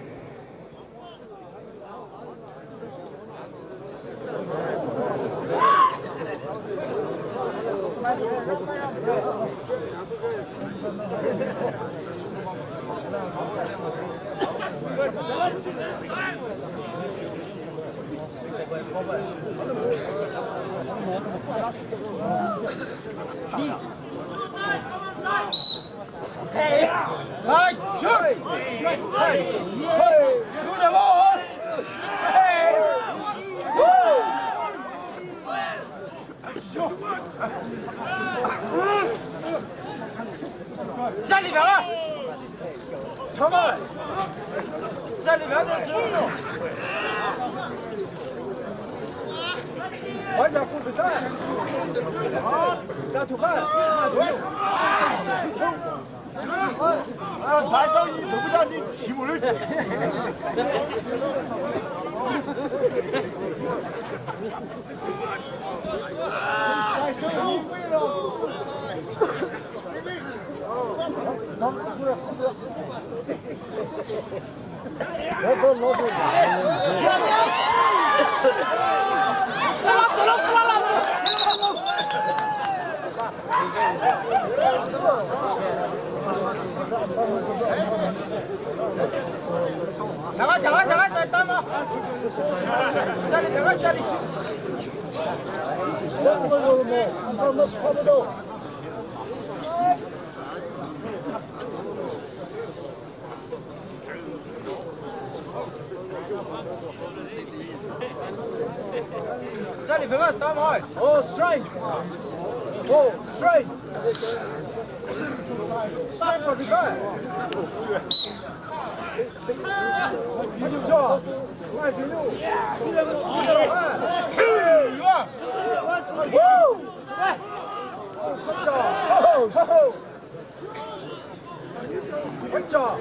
Oh, strike! Oh, strike! Strike for the guy! Good job! Woo! Good job!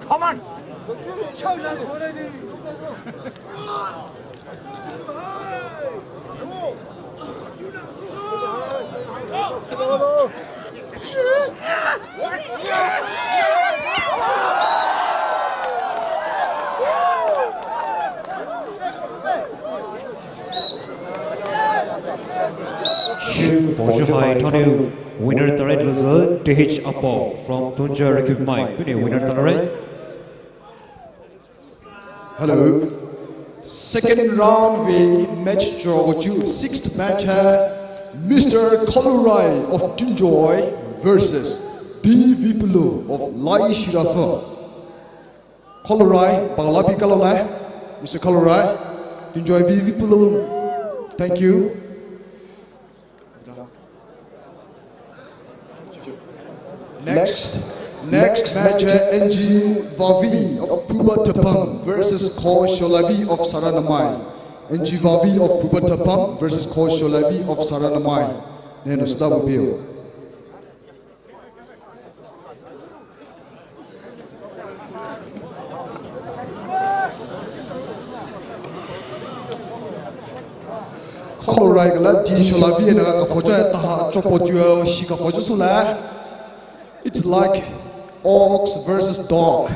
Come on. Chu poju hai thanou winner tarei louzü, T H Apo from Tunjoy Recruit Mai, puhnou winner tarei. Hello. Second round vei match cho chu, sixth match hai Mister Kolurai of Tunjoy versus D Vipulu of Laishirafa. Kolurai, paolabi kalo lai. Mister Kolurai, Tunjoy V Vipulu. Thank you. Next, next match hai N G Vavi of Phuba Tapam versus Ko Sholavi of Saranamai. N G Vavi of Phuba Tapam versus Ko Sholavi of Saranamai. Neno sida bupio. Kolurai kala D Sholavi na ka fojo taha chopo tuo shi ka fojo sula. It's like ox versus dog.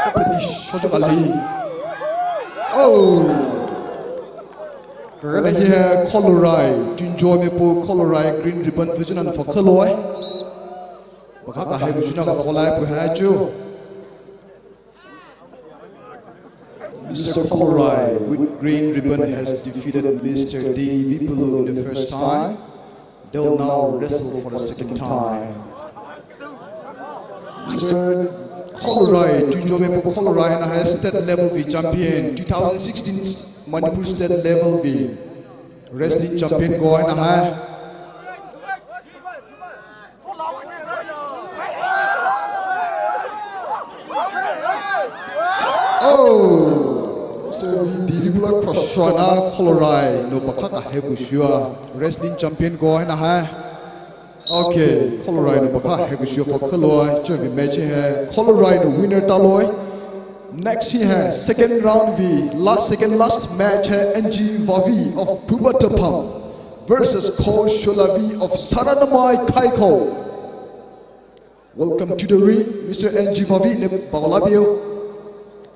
Competition shojo kali. Oh. Kagana hi hai Kolurai, Tunjoy meipu Kolurai green ribbon fujinan fokhaloi. Baka ka hai gujuna ka folai pu hai chu. Mister Kolurai with green ribbon has defeated Mister D Vipulu in the first time. They'll now wrestle for the second time. Mister Kolurai, Tunjoy meipu Kolurai na hai state level vei champion, two thousand sixteen Manipur state level vei wrestling champion ko hai na hai. Oh, Mister Vipulu Koshwana Kolurai, no baka ka hai gushua wrestling champion ko hai na hai. Okay, Kolurai no baka hai gushua fokhaloi, chu vei match hai Kolurai no winner taloi. Next hi hai second round vei last, second last match hai N G Vavi of Phuba Tapam versus Ko Sholavi of Saranamai Kaiko. Welcome to the ring, Mister N G Vavi, ne paolabio.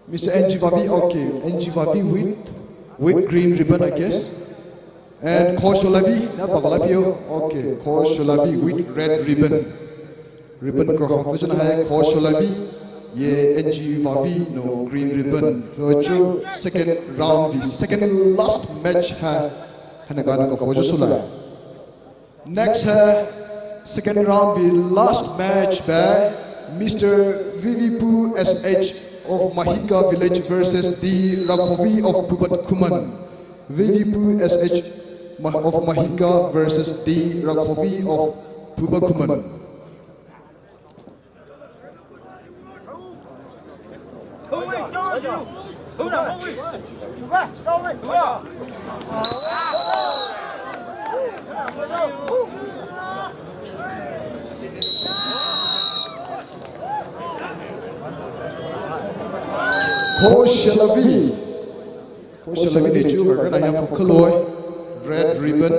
Mister N G Vavi, okay, N G Vavi with, with green ribbon, I guess. And Ko Sholavi, ne paolabio, okay, Ko Sholavi with red ribbon. Ribbon ko ha fujinan hai Ko Sholavi, ye N G Vavi no green ribbon. Fujo second round vei second last match hai, haina ka fojo sula. Next hai second round vei last match hai Mister Vivipu S H of Mahika Village versus D Rakhovi of Phuba Khuman. Vivipu S H Ma-, of Mahika versus D Rakhovi of Phuba Khuman. Ko Sholavi. Ko Sholavi ne chu kagana hai fokhaloi. Red ribbon.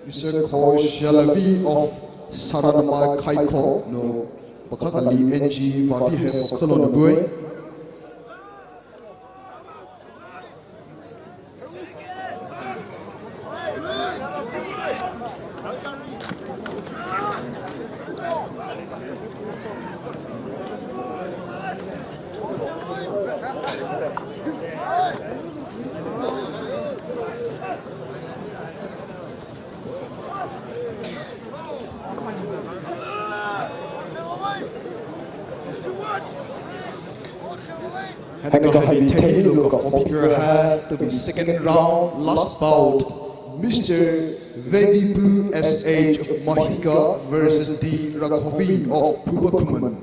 Mister Ko Sholavi of Saranamai Kaiko no baka kali N G Vavi hai fokhalo no bui. Haina ka hai thai lo ka four figure hai to be second round, last bout. Mister Vevipu S H of Mahika versus D Rakhovi of Phuba Khuman.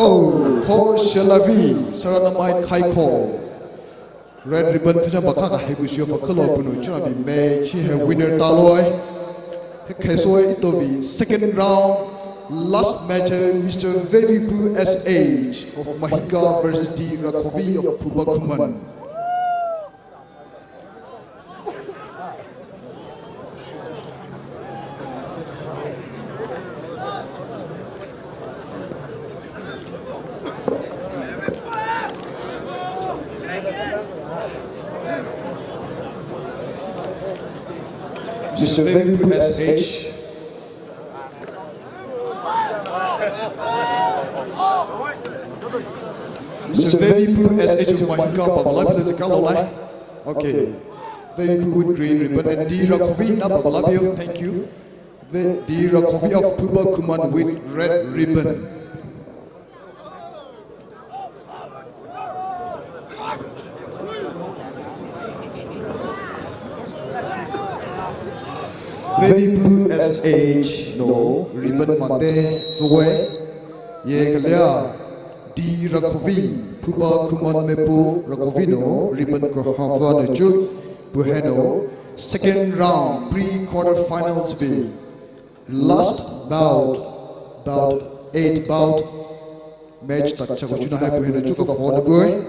Ko Shelavi, Saranamai Khaikho. Red ribbon phuja bakha ka heku shio fa khalo punu chuna bi me chi he winner taloi. He khesoi itovi second round, last match, Mister Vevipu S H of Mahika versus D Rakhovi of Phuba Khuman. Mister Vevipu S H. Mister Vevipu S H of Mahika, babala pila zika lolai. Okay. Vevipu with green ribbon and D Rakhovi na babala pio. Thank you. Ve-, D Rakhovi of Phuba Khuman with red ribbon. Vevipu S H no ribbon mate tue ye kalia D Rakhovi, Phuba Khuman mepu Rakhovi no ribbon ko hava no chu puheno second round pre-quarter finals vi. Last bout, bout eight bout. Match ta chaku chuna hai puheno chuka four na bui.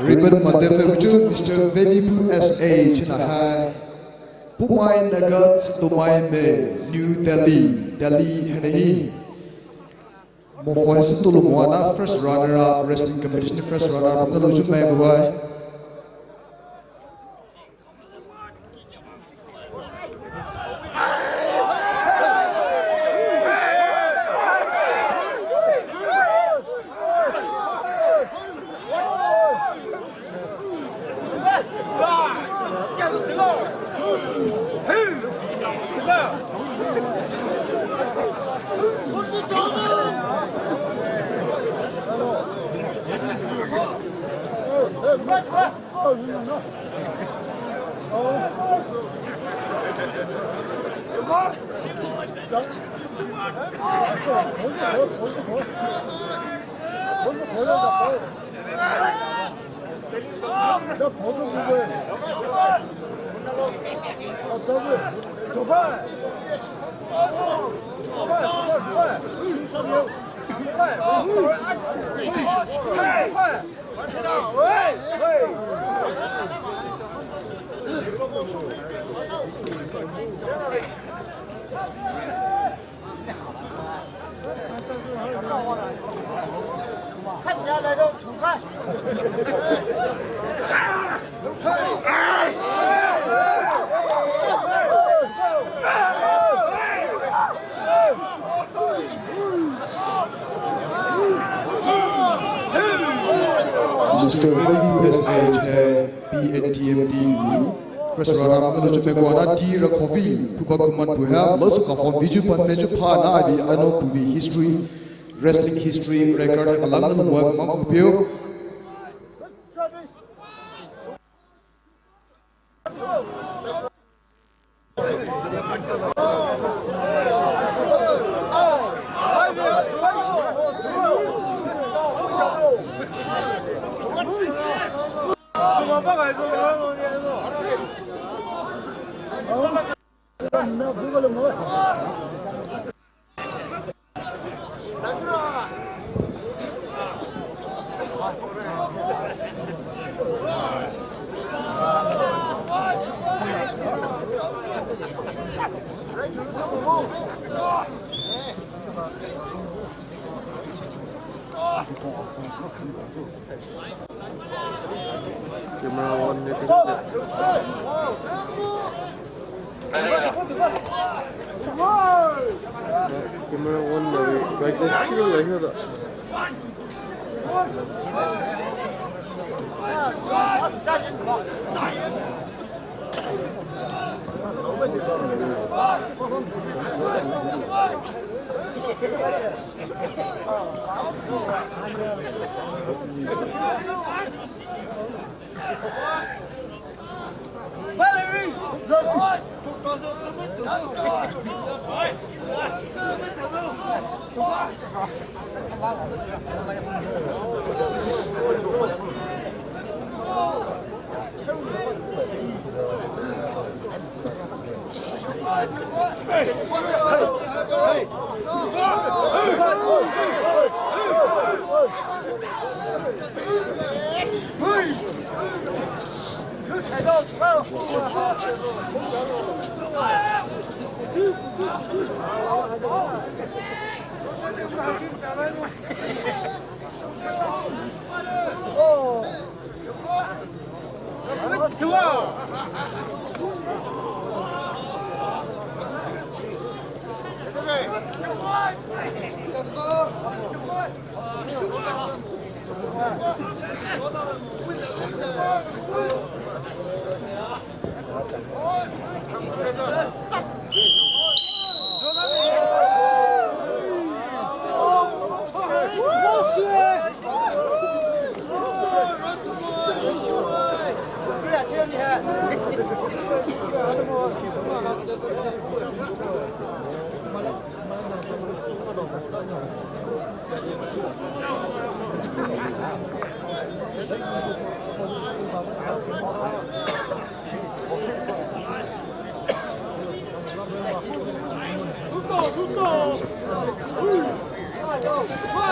Ribbon mate fekuchu Mister Vevipu S H na hai. Poumai Naga Tsetumai Me, New Delhi, Delhi hene hi. Mo fohisi tulu mo ana first runner up, wrestling competition first runner up, ngalu chu mai guai. Mister Vevipu S H hai P N T M D first runner up ngalu chu mai guana D Rakhovi, Phuba Khuman pu hai, masu ka form viju pan me chu pha na adi ano puvi history, wrestling history, record hai kalang ngalu mo mang pio. Camera one ne. Camera one ne. Brightness too low.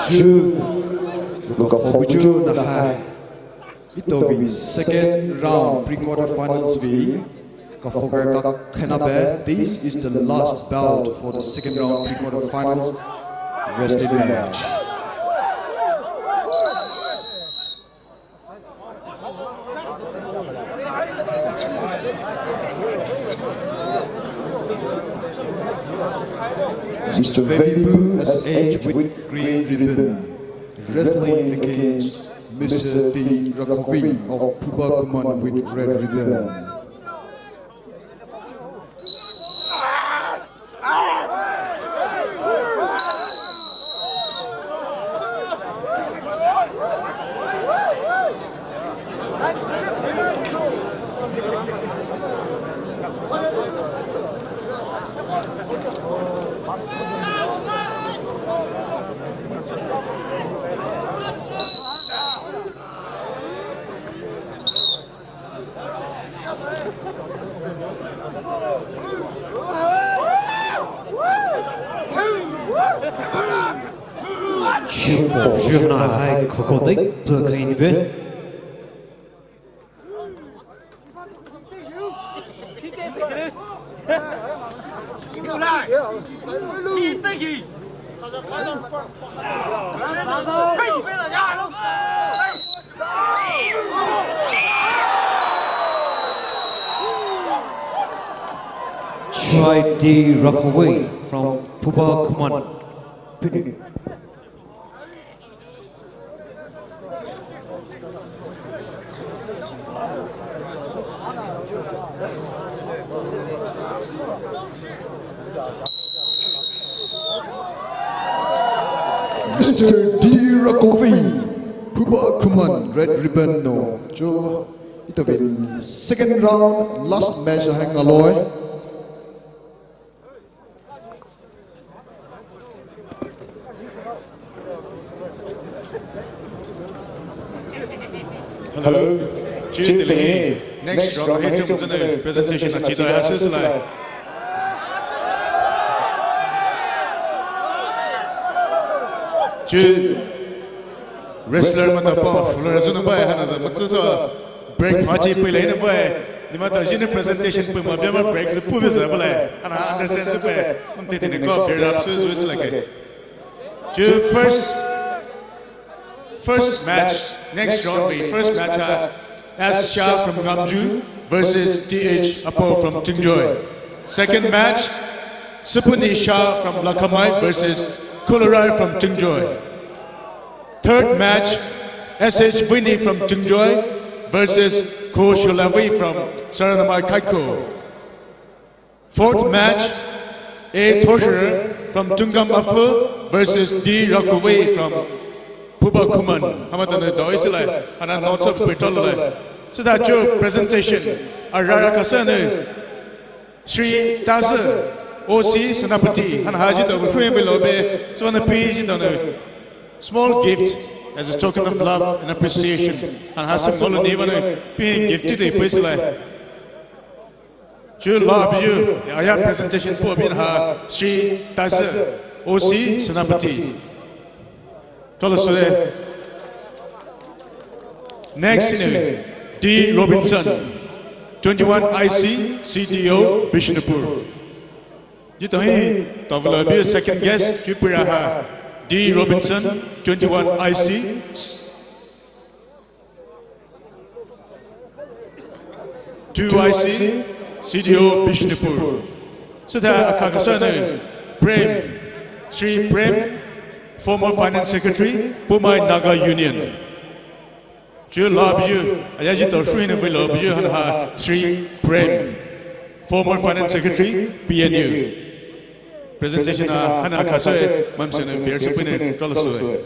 Chu, luka four bu chu nahai. Ito vei second round pre-quarter finals vei. Ka four ka khenaba, this is the last bout for the second round pre-quarter finals wrestling match. Mister Vevipu S H with green ribbon, wrestling against Mister T Rakovi of Phuba Khuman with red ribbon. Chuo pao chuo nahai khokho dai phu khaini be. Chuo T Rakovi from Phuba Khuman. Mister T Rakovi, Phuba Khuman, red ribbon no. Chuo, ito vei second round, last match hai ngaloi. Hello. Chuo tili next round hai chom zene presentation achito ya sesla. Chuo wrestler mata pa floor zuna bai hana za matsa sa break hachi pui lai na bai. Ni mata jine presentation pui ma bia ma break zu pu za bai. Hana understand zu bai. Mte tine ko bear up su zu su lage. Chuo first, first match, next round vei first match ha S Shah from Ngamju versus T H Apo from Tungjoy. Second match, Supuni Shah from Lakhamai versus Kularai from Tungjoy. Third match, S H Vini from Tungjoy versus Ko Sholavi from Saranamai Kaiko. Fourth match, A Thosher from Tunggam Afu versus D Rakuwei from Phuba Khuman. Hamaitao nou dao-e silai, ana notsa pei talo lai. Süthai chu presentation, arara kasü nou Shri Tazü, O C Senapati, haina ha jütao hu hruye vei loube, sübüa nou pei jütao nou small gift as a token of love and appreciation. Haina ha sü ngolou nou vei nou pei gift jütao pei silai. Chu la buyu, aya presentation po bin ha Shri Tazü, O C Senapati. Talo sule. Next in, D Robinson, twenty-one I C, C D O, Bishnupur. Jütao hi, tavula buyu second guest, chu pei raha, D Robinson, twenty-one I C, two I C, C D O Bishnupur. Süthai akha kasü nou Prem, Shri Prem, former finance secretary, Poumai Naga Union. Chu la buyu, aya jütao hruye nou vei lou buyu haina ha Shri Prem, former finance secretary, P N U. Presentation a haina kasü, maimsü nou bear sü pei nou talo sü.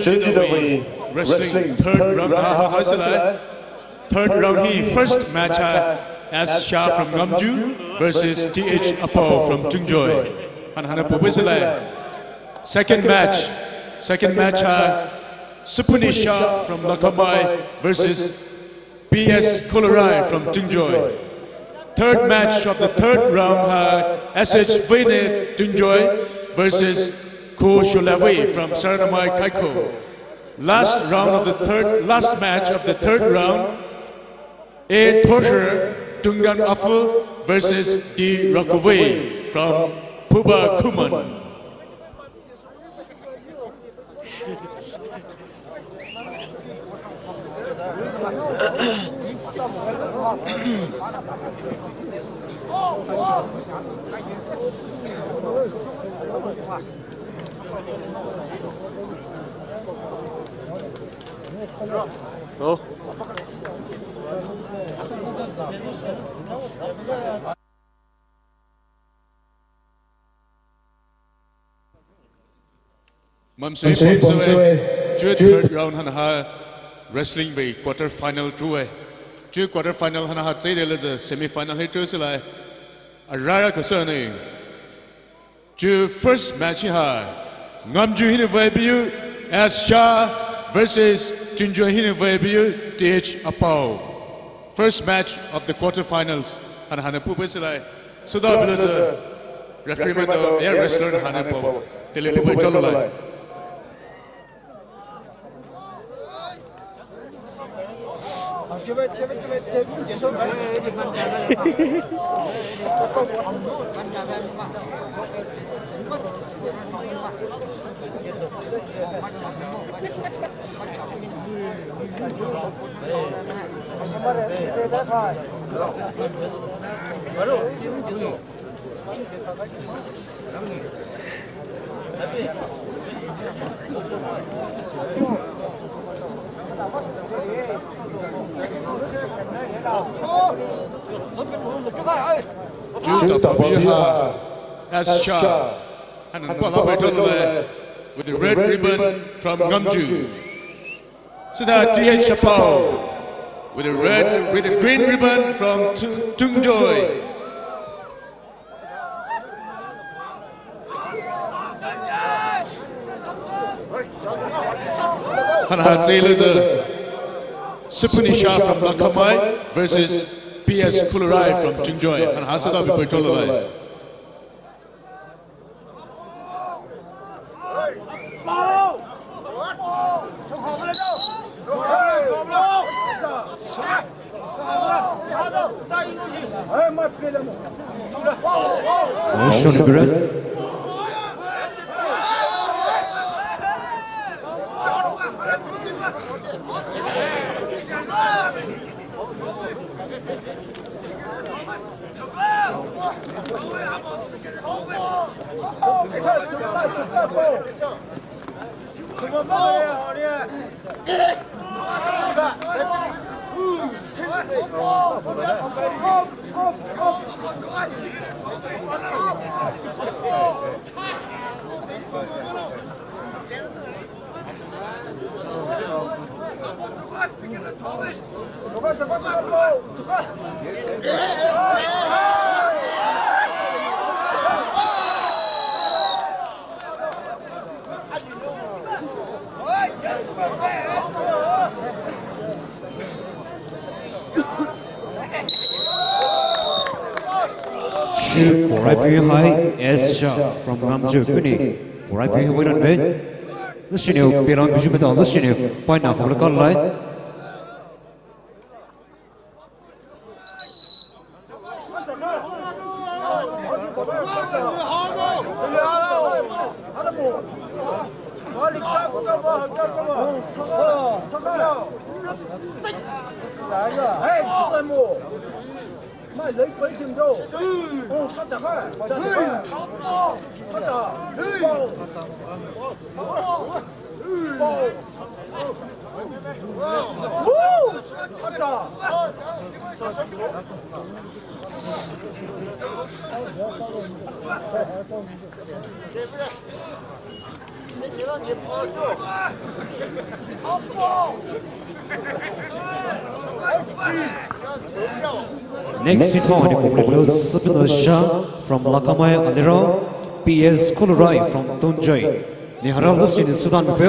Judge, judge, wrestling third round ha ha thai silai. Third round hi first match ha S Shah from Ngamju versus T H Apau from Tungjoy. Haina haina poupei silai. Second match, second match ha Supuni Shah from Lakhamai versus P S Kulurai from Tungjoy. Third match of the third round ha S H Vene Tungjoy versus Ko Sholawei from Saranamai Kaiko. Last round of the third, last match of the third round, A Thosher Tunggam Afu versus D Rakuwei from Phuba Khuman. Maimsü pon sü-e, chu third round haina ha wrestling vei quarter final chu-e. Chu quarter final haina ha cheidei louzü semi final hi chu silai. Arara kasü nou. Chu first match hi ha Ngamju hinou vei buyu, S Shah versus Tungjoy hinou vei buyu, T H Apau. First match of the quarter finals. Haina haina poupei silai. Süda bulouzü referee maitao, ya wrestler haina pao. Tele poupei talo lai. Chu tapa buyu ha S Shah. Haina pala pei talo lai with the red ribbon from Ngamju. Süthai T H Apau with a red, with a green ribbon from Tu-, Tungjoy. Haina ha cheilou tsü Supuni Shah from Lakhamai versus P S Kulurai from Tungjoy. Haina ha süda poupei talo lai. Chu porai pui hai S Shah from Ngamju Puni. Porai pui hai wailan be. Lüshinou pelang biju meta lüshinou. Paina hobla kalai. Next in line, Comrade Sipuna Shah from Lakamai Aliro, P S Kolorai from Tunjoy. Ni harau lüshinou Sudan pe.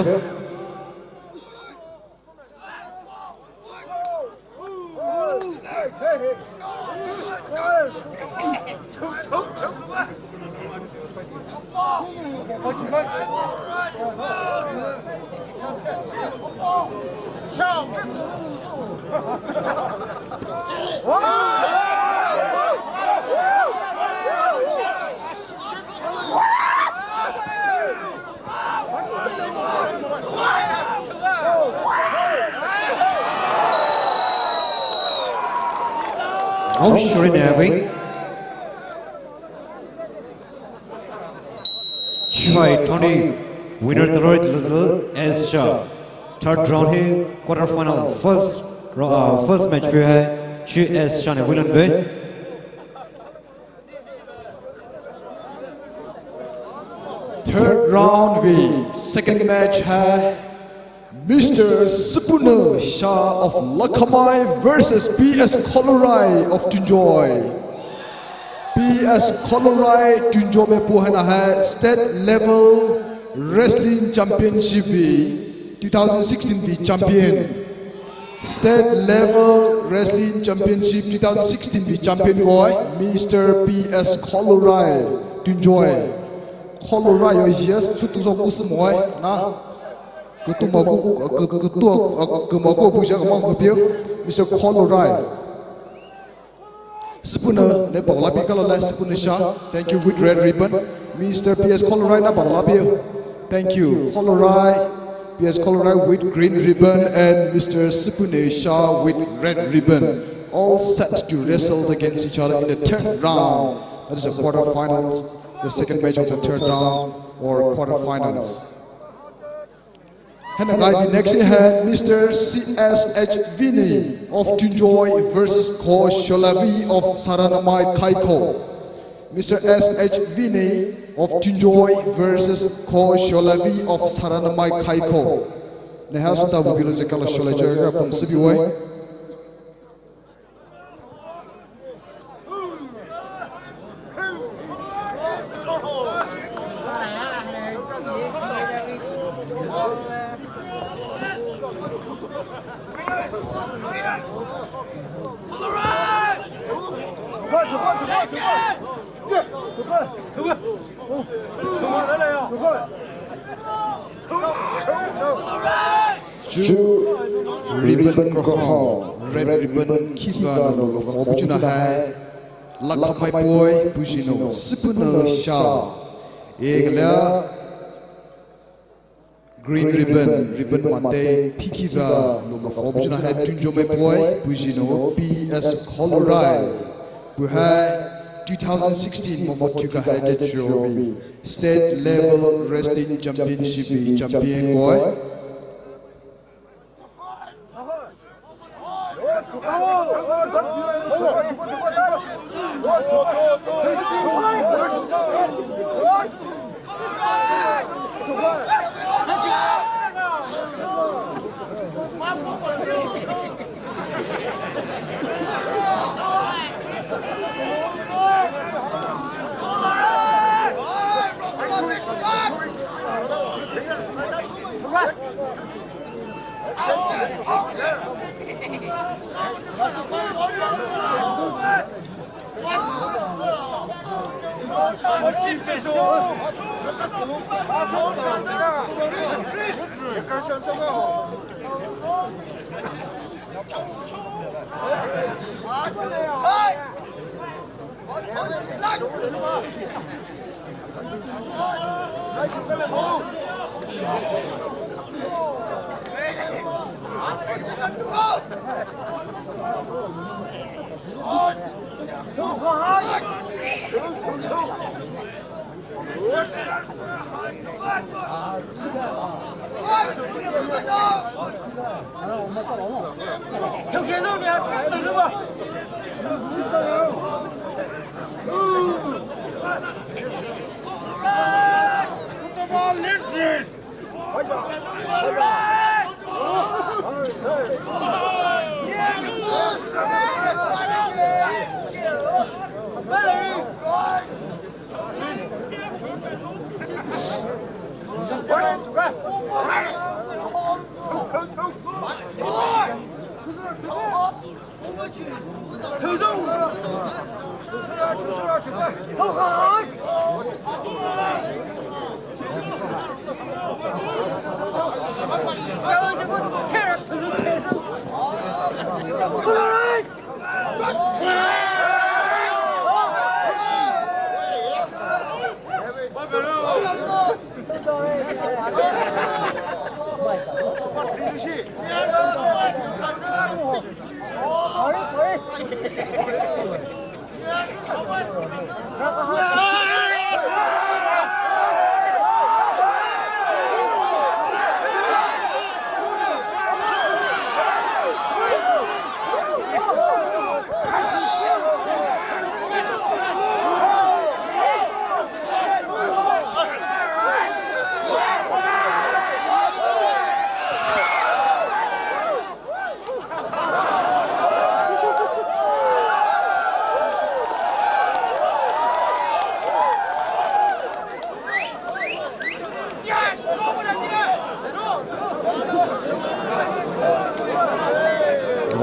Aushuri Navy. Chuhai Tony, winner taloit lüzü S Shah. Third round hi quarter final, first ro-, uh, first match pui hai, chu S Shah nou wailan be. Third round vei second match hai Mister Sipuna Shah of Lakamai versus P S Kolorai of Tunjoy. P S Kolorai Tunjoy meipu haina hai State Level Wrestling Championship vei two thousand sixteen vei champion. State Level Wrestling Championship two thousand sixteen vei champion koi, Mister P S Kolorai, Tunjoy. Kolorai yo yes, chu tu so kusu moi, na. Kutu maku, ku-, kutu, uh, kumaku puja kama kupiu, Mister Kolorai. Sipuna, ne paolapi kalala, Sipuna Shah. Thank you with red ribbon. Mister P S Kolorai na paolapi. Thank you. Kolorai, P S Kolorai with green ribbon and Mister Sipuna Shah with red ribbon. All set to wrestle against each other in the third round. That is the quarterfinals, the second match of the third round or quarterfinals. Haina ngai next hai Mister C S H Vinny of Tunjoy versus Ko Sholavi of Saranamai Kaiko. Mister S H Vinny of Tunjoy versus Ko Sholavi of Saranamai Kaiko. Neha suta bubilo zekala Sholavi jera pum sibi wai. Chu ribbon kaho, red ribbon kiva nolo kafo buchuna hai. Lakamai poi, bujino, Sipuna Shah. Egala green ribbon, ribbon mate, phi kiva nolo kafo buchuna hai, Tunjoy mei poi, bujino, P S Kolorai. Buhai, two thousand sixteen Mofokeng Thrikha Haikey Trophy State Level Wrestling Championship champion boy.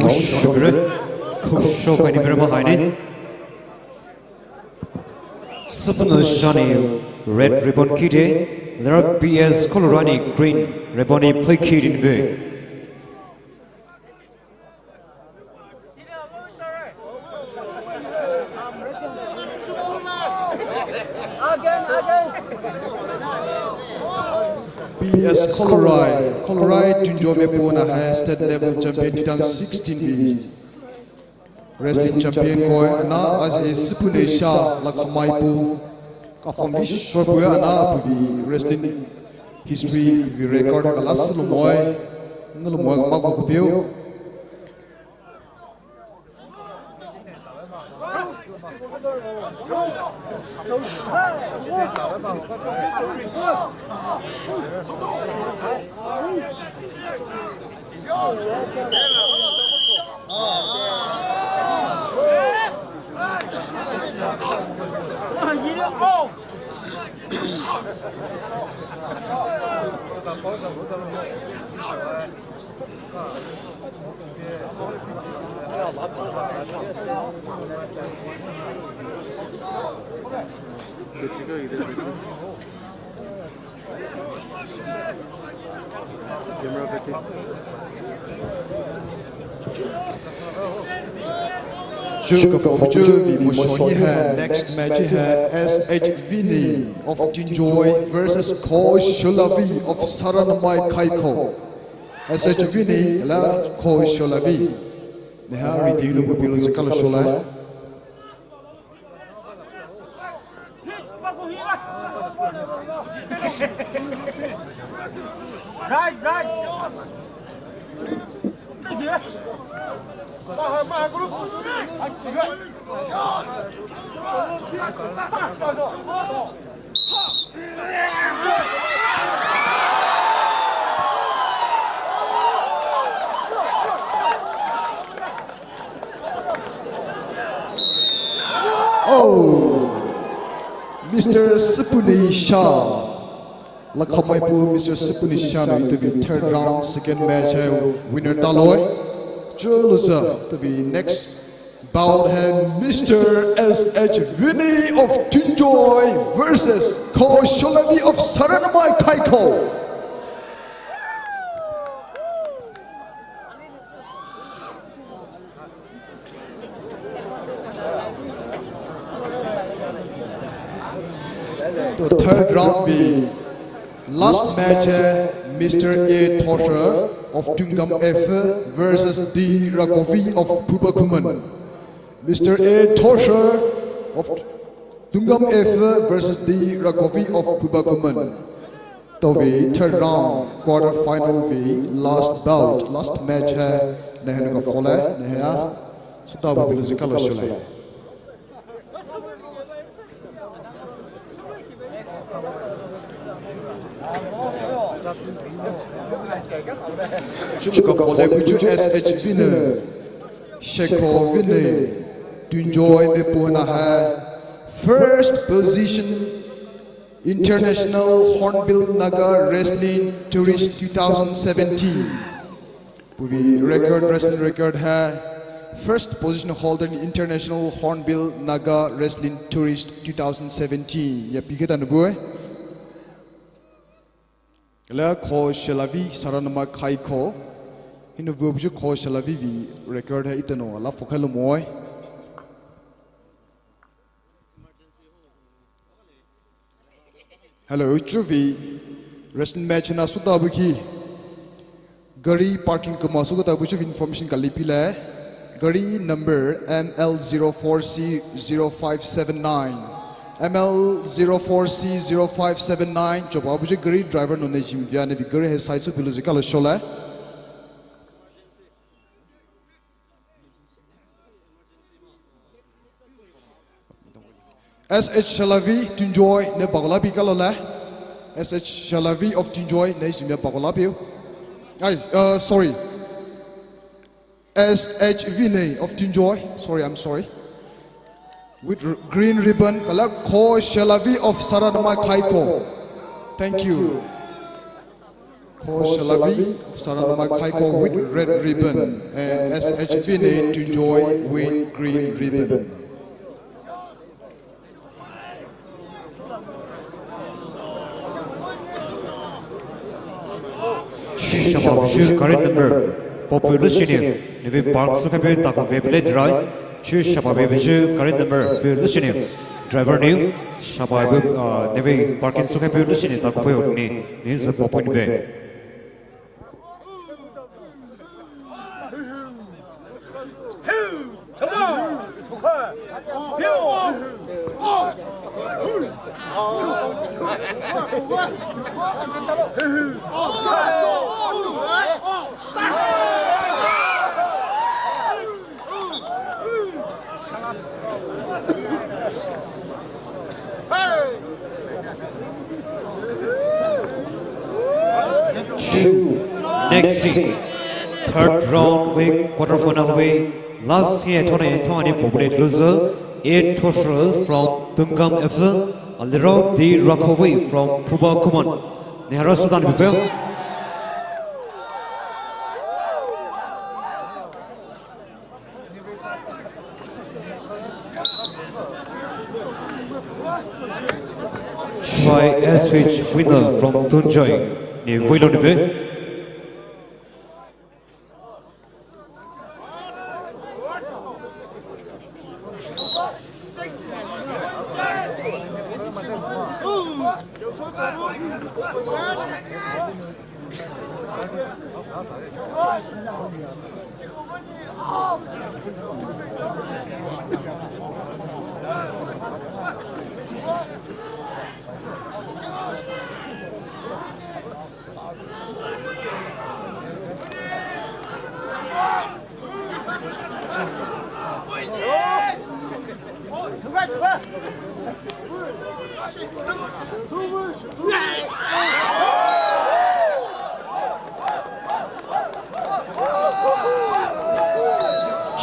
Shokre, Shokre ni berma haini. Süpünü shani red ribbon kite, there are B S Kolorani green ribbon ni play kite ni be. B S Kolorai, Kolorai Tunjo Mepo na hai state level champion two thousand sixteen bi. Wrestling champion koi ana as a süpünü sha la khamai pu. Ka form bi short pu ana pu bi wrestling history bi record ka la sülumoi. Nulumoi ka ma ko kupio. Chu ka form chu bi mo show hi hai, next match hi hai, S H Vini of Chinjoy versus Ko Sholavi of Saranamai Kaiko. S H Vini la Ko Sholavi. Neha ready nu pu pilo se kalo shola. Right, right. Oh, Mister Sipuni Shah. Lakhamaipu Mister Sipuni Shah nou itabi third round second match hai winner taloi. Chulusa itabi next bout hai Mister S H Vinay of Tunjoy versus Ko Shalavi of Saranamai Khaikho. To third round vei last match hai Mister A Thosra of Tungam F versus D Rakovi of Phubakuman. Mister A Thosra of Tungam F versus D Rakovi of Phubakuman. Tovei third round quarter final vei last bout, last match hai, nehenu ka fole, nehea, suta bu bilu zikalo shule. Chuka fole buchu S H Vinay, Sheko Vinay, Tunjoy me puhana hai, first position, International Hornbill Naga Wrestling Tourist two thousand seventeen. Puvi record, wrestling record hai first position holder in International Hornbill Naga Wrestling Tourist two thousand seventeen. Ya piketa nubue. Kala Ko Shalavi Saranamai Khaikho. Hinu vubuchu Ko Shalavi vei record hai itano ala fokhailo moi. Hello, chuvi wrestling match na suta buki. Gari parking kama suta buchu information kali pile. Gari number M L zero four C zero five seven nine. M L zero four C zero five seven nine. Choba buchu gari driver no ne jim via ne gari hai side su bilu zikalo shole. S H Shalavi Tunjoy ne bagola bi kalola. S H Shalavi of Tunjoy ne jimia bagola bi. Ai, uh, sorry. S H Vinay of Tunjoy. Sorry, I'm sorry. With r-, green ribbon, kala Ko Shalavi of Saranamai Khaikho. Thank you. Ko Shalavi of Saranamai Khaikho with red ribbon and S H Vinay Tunjoy with green ribbon. Chushaba buchu gari number popu lushini, nevi park sukhabu taku vebele dirai. Chushaba buchu gari number popu lushini. Driver niu, shaba bu, ah, nevi parking sukhabu lushini taku pui ni, ni se popu ni be. Chu, next, third round vei quarter final vei last hi ethone ethone popular loser, A Thosra from Tungam F, aliro D Rakhovi from Phubakuman. Nehara sudan bibel. Chuai S H winner from Tunjoy. Ni vuilo ni be.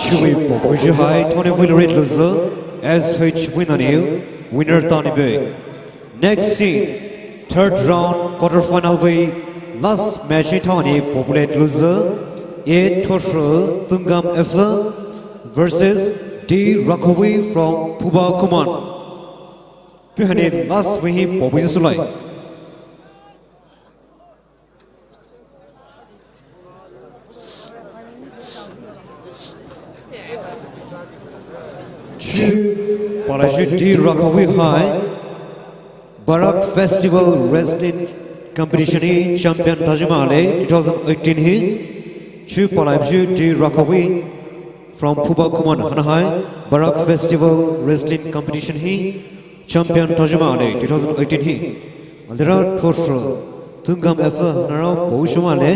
Chuwui popu ju hai twenty-four red loser, S H Winner ne, winner tani be. Next scene, third round, quarter final vei last match ni tani popu red loser, A Thosro Tungam F versus D Rakhovi from Phuba Khuman. Pihani last vei hi popu ji sulai. Chu palai ju D Rakhovi hai Barak Festival Wrestling Competition hi champion tajima le two thousand eighteen hi. Chu palai ju D Rakhovi from Phuba Khuman hana hai Barak Festival Wrestling Competition hi champion tajima le two thousand eighteen hi. Alira Thosro Tungam F nara pou shuma le.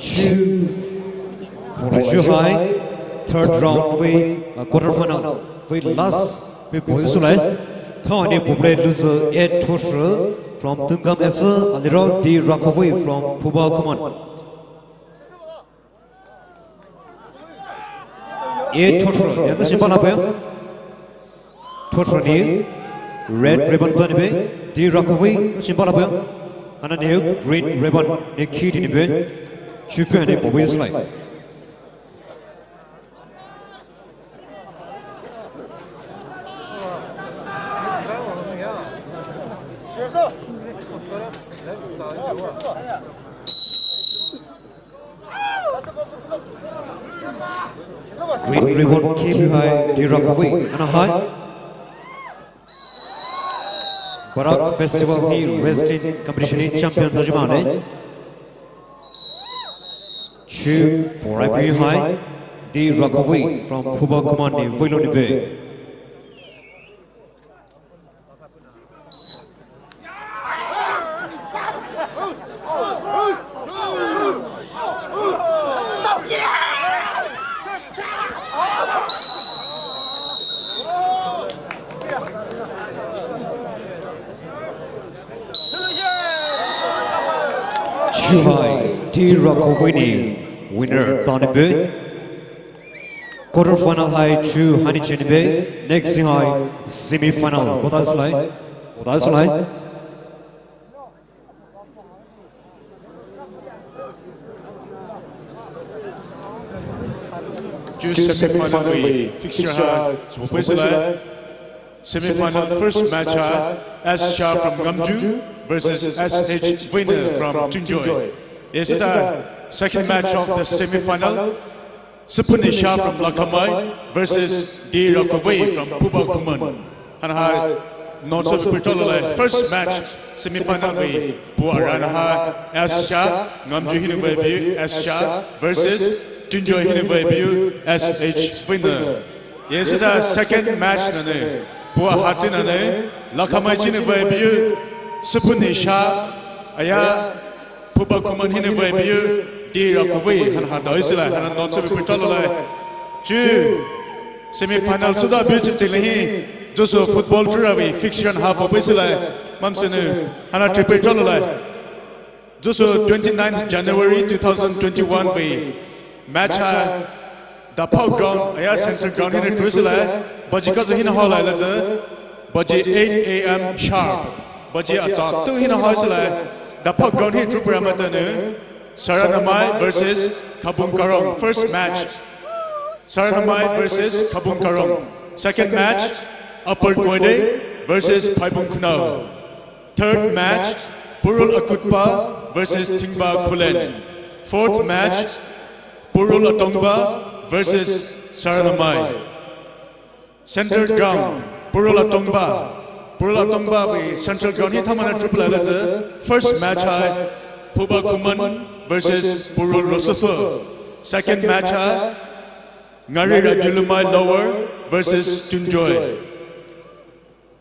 Chu, palai ju hai, third round vei, uh, quarter final vei last vei pou ji sulai. Tani popu red loser A Thosro from Tungam F, alira D Rakhovi from Phuba Khuman. A Thosro, ya ta simba la peo. Thosro ne red ribbon tani be, D Rakhovi simba la peo. Hana ne green ribbon ne khi tini be. Chu pihani popu ji sulai. Green ribbon khi pihai D Rakhovi, hana hai Barak Festival hi wrestling competition hi champion tajima le. Chu palai pihai D Rakhovi from Phuba Khuman ne veilo ni be. Chuhai D Rakhovi ne winner tani be. Quarter final hai chu hani cheni be. Next hai semi final. Kota sulai. Kota sulai. Chu semi final vei fixture ha chu pei sulai. Semi final first match ha S Shah from Ngamju versus S H Winner from Tungjoy. Yes, the second match of the semi final. Supuni Shah from Lakhamai versus D Rakhovi from Phuba Khuman. Hana hai note sou pei tolo lai first match semi final vei pua rana ha S Shah Ngamju hinou veipiu S Shah versus Tungjoy hinou veipiu S H Winner. Yes, the second match nane pua hachi nane Lakhamai chinou veipiu Supuni Shah aya Phuba Khuman hinou veipiu D Rakhovi hana ha doi sulai hana note sou pei tolo lai. Chu semi final suda biu chu tili hi. Joso football chu ravi fixture ha pou pei sulai. Mamsenu hana trip pei tolo lai. Joso twenty-ninth January two thousand twenty-one vei match ha Daphao ground, aya centre ground hinou trip sulai, baji kazo hinou haolai laza, baji eight A M sharp, baji acha tu hinou haosulai, Daphao ground hi trip rama tanu, Saranamai versus Khabung Karong, first match. Saranamai versus Khabung Karong. Second match, Upper Koide versus Phaibung Khunao. Third match, Purul Akutpa versus Thingba Khullen. Fourth match, Purul Atongba versus Saranamai. Centre ground, Purul Atongba. Purul Atongba vei centre ground hi thaman a triple alazü. First match hai Phuba Khuman versus Purul Rosofü. Second match hai Ngari Rajulumai Lower versus Tunjoy.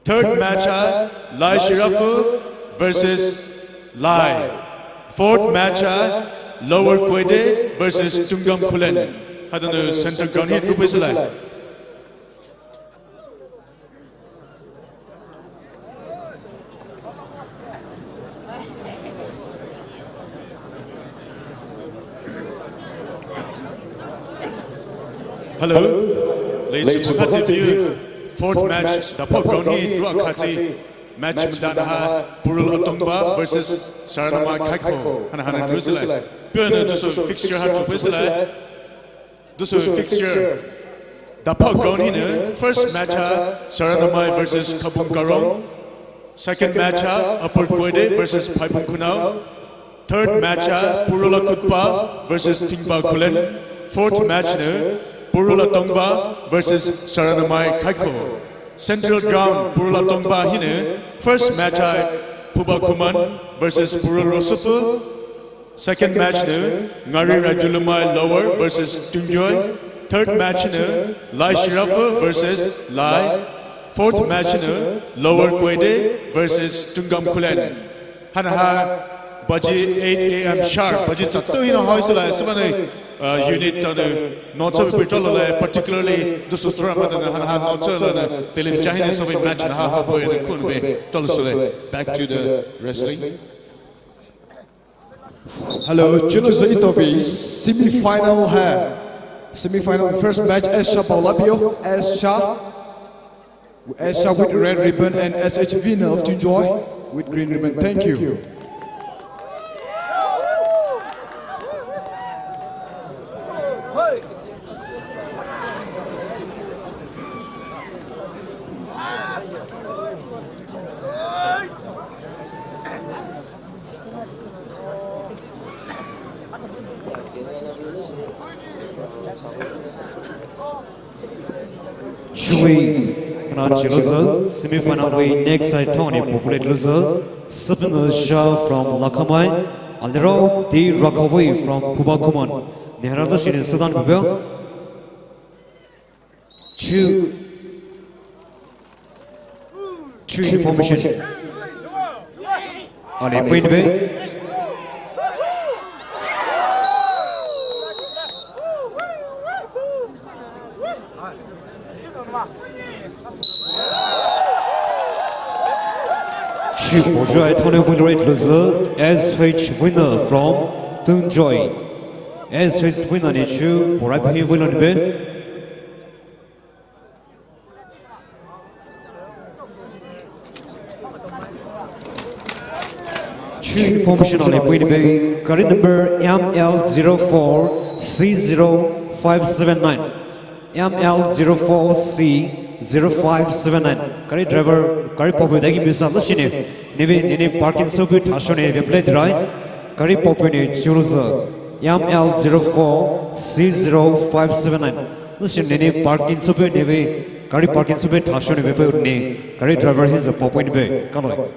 Third match hai Lai Shirafu versus Lai. Fourth match hai Lower Koide versus Tungam Khullen. Hadana centre ground hi triple silai. Hello. Lei chukha tibiu. Fourth match, dapho ground hi draw khachi. Match mdana hai Purul Atongba versus Saranamai Khaikho. Hana hana draw silai. Piona duso fixture ha triple silai. Duso fixture. Dapho ground hinou, first match hai Saranamai versus Khabung Karong. Second match hai Upper Koide versus Phaibung Khunao. Third match hai Purul Akutpa versus Tingpa Khullen. Fourth match nou Purul Atongba versus Saranamai Khaikho. Central ground Purul Atongba hinou, first match hai Phuba Khuman versus Purul Rosofü. Second match nou Ngari Rajulumai Lower versus Tunjoy. Third match nou Lai Shirafu versus Lai. Fourth match nou Lower Koide versus Tungam Khullen. Hana hai baji eight A M sharp, baji chatto hinou hoi silai, sibana, uh, unit tana, nocho bi petrol lai, particularly duso sura matana, hana hai nocho lana, telim jahina sabi match na ha ha boy na kun be, tol silai. Back to the wrestling. Hello, chulo sa itopi, semi-final hai. Semi-final first match, S Shah Paulapio, S Shah. S Shah with red ribbon and S H Vina of Tunjoy with green ribbon. Thank you. Chuwi, kana chilozü, semi-final vei next hai thaoni populate lozü, Sapna Shah from Lakhamai, aliro D Rakhawi from Phuba Khuman. Nehara da shini Sudan bubel. Chu, chu information. Ale, point be. Chu pojo ai thaoni vui rate lozü, S H winner from Tunjoy. S H winner ni chu porai pahi vui lon be. Chu information ale point be, gari number M L zero four C zero five seven nine. M L zero four C zero five seven nine. Gari driver, gari popu dagi misa lashine. Neve, nene parking sobu thashone ve plate rai. Gari popu ne chulza. M L zero four C zero five seven nine. Listen, nene parking sobu neve, gari parking sobu thasho neve pe ne, gari driver hi za popo neve, kaloi.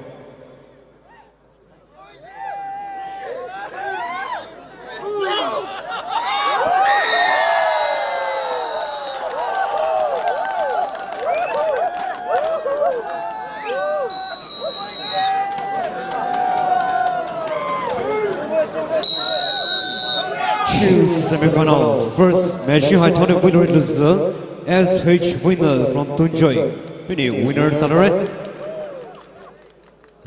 Chu semifinal first match hai thaoni vui rate lozü S H winner from Tunjoy. Pini winner tanare.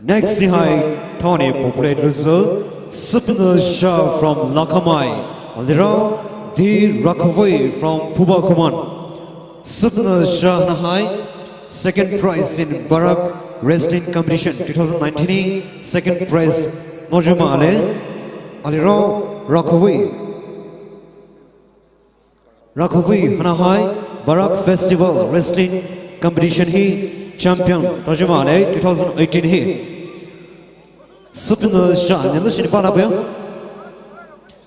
Next hai thaoni populate lozü Sapna Shah from Lakhamai. Aliro D Rakhavoi from Phuba Khuman. Sapna Shah nahai, second prize in Barak Wrestling Competition twenty nineteen, second prize nojuma ale, aliro Rakhavoi. Rakhavoi nahai, Barak Festival Wrestling Competition hi champion nojuma ale twenty eighteen hi. Sapna Shah, nyalu shini pala pe.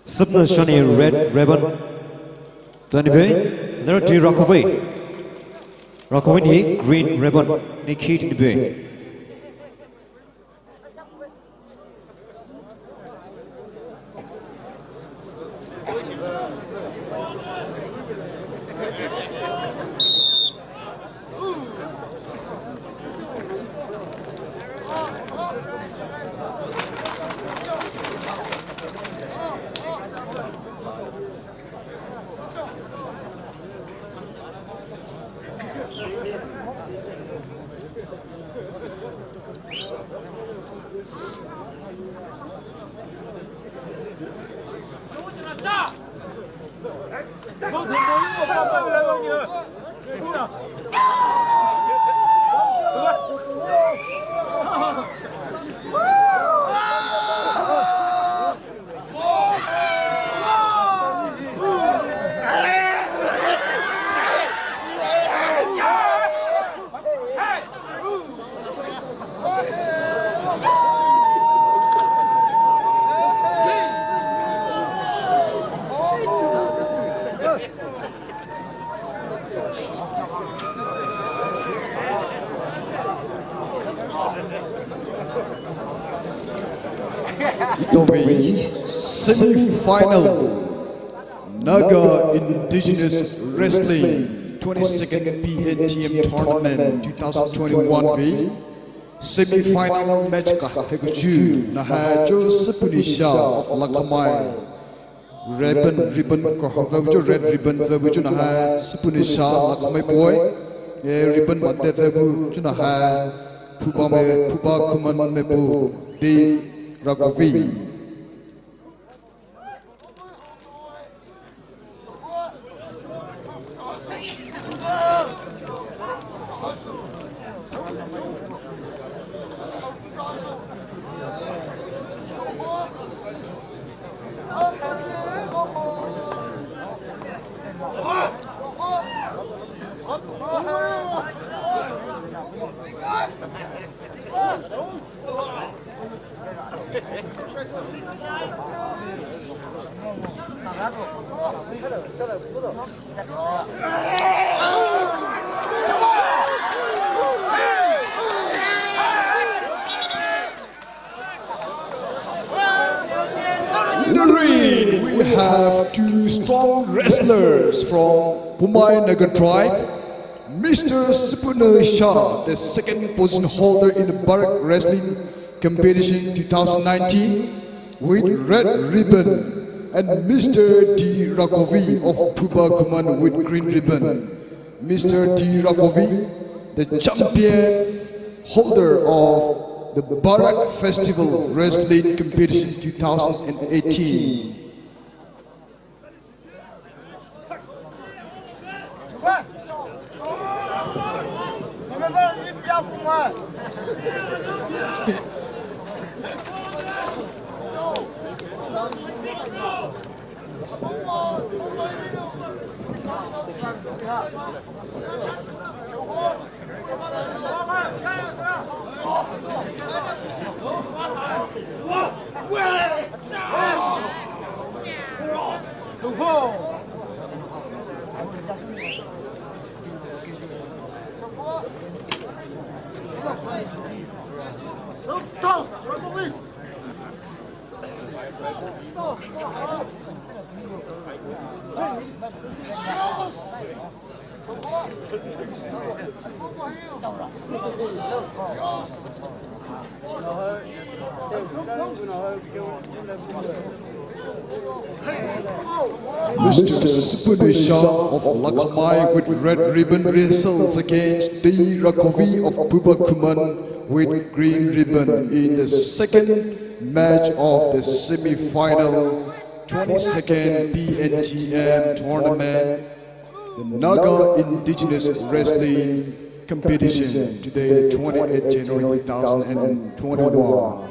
Süpnü Shani red ribbon. Twenty-three, Nerdi Rakovi. Rakovi ni green ribbon. Nikki twenty-three. Tovei semi-final Naga Indigenous Wrestling twenty-second P N T M Tournament two thousand twenty-one vei semi-final match kahe kuchu nahai cho Süpünü Sha of Lakhamai. Ribbon, ribbon kahe vei cho, red ribbon vei cho nahai Süpünü Sha Lakhamai poi. E ribbon made vei cho nahai Phuba me, Phuba Khuman me po Di Rakovi. In the ring, we have two strong wrestlers from Poumai Naga tribe, Mister Süpünü Sha, the second position holder in the Barak Wrestling Competition two thousand nineteen, with red ribbon, and Mister Di Rakovi of Phuba Khuman with green ribbon. Mister Di Rakovi, the champion holder of the Barak Festival Wrestling Competition two thousand eighteen. Mister Süpünü Sha of Lakhamai with red ribbon wrestles against Di Rakovi of Phuba Khuman with green ribbon in the second match of the semi-final twenty-second P N T M tournament, the Naga Indigenous Wrestling Competition, today, twenty-eighth January two thousand twenty-one.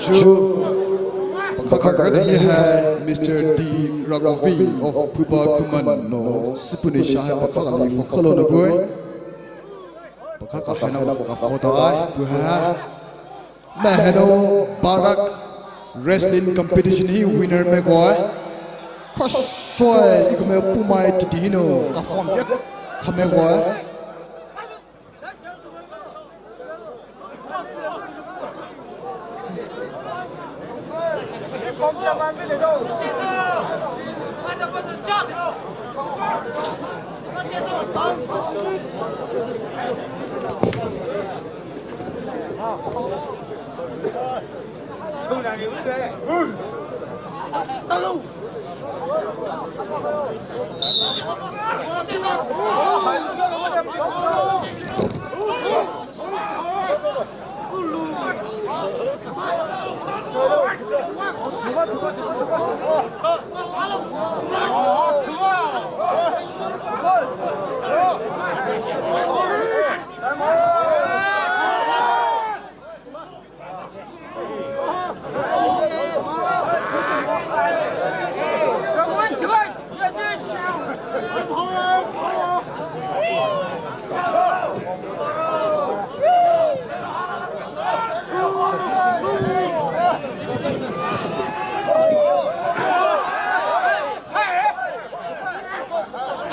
Chu, pakhaka kani hai Mister D Rakovi of Phuba Khuman nou, süpünou sha hai pakhaka li fokalo nou bue. Pakhaka hai nou foka fotai, bue hai. Meheno Barak wrestling competition hi winner mekoi. Khosoi ikome pumai titi hinou kafom yak khamekoi.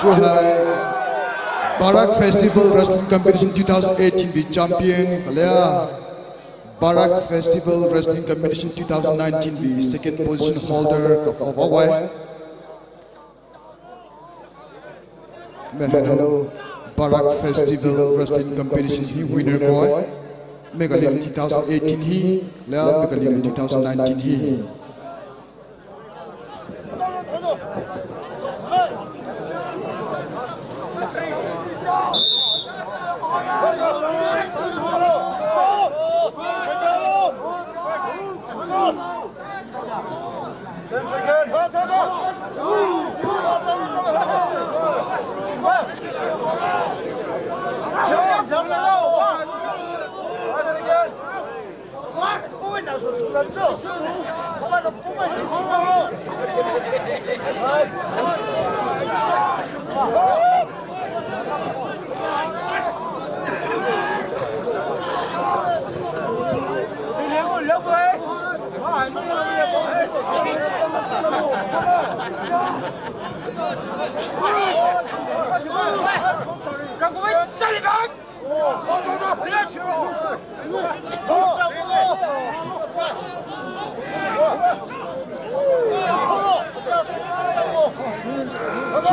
Chuhai Barak Festival Wrestling Competition two thousand eighteen vei champion, kalia Barak Festival Wrestling Competition two thousand nineteen vei second position holder kafo vawai. Meheno Barak Festival Wrestling Competition hi winner koi. Meghalaya two thousand eighteen hi, la Meghalaya two thousand nineteen hi.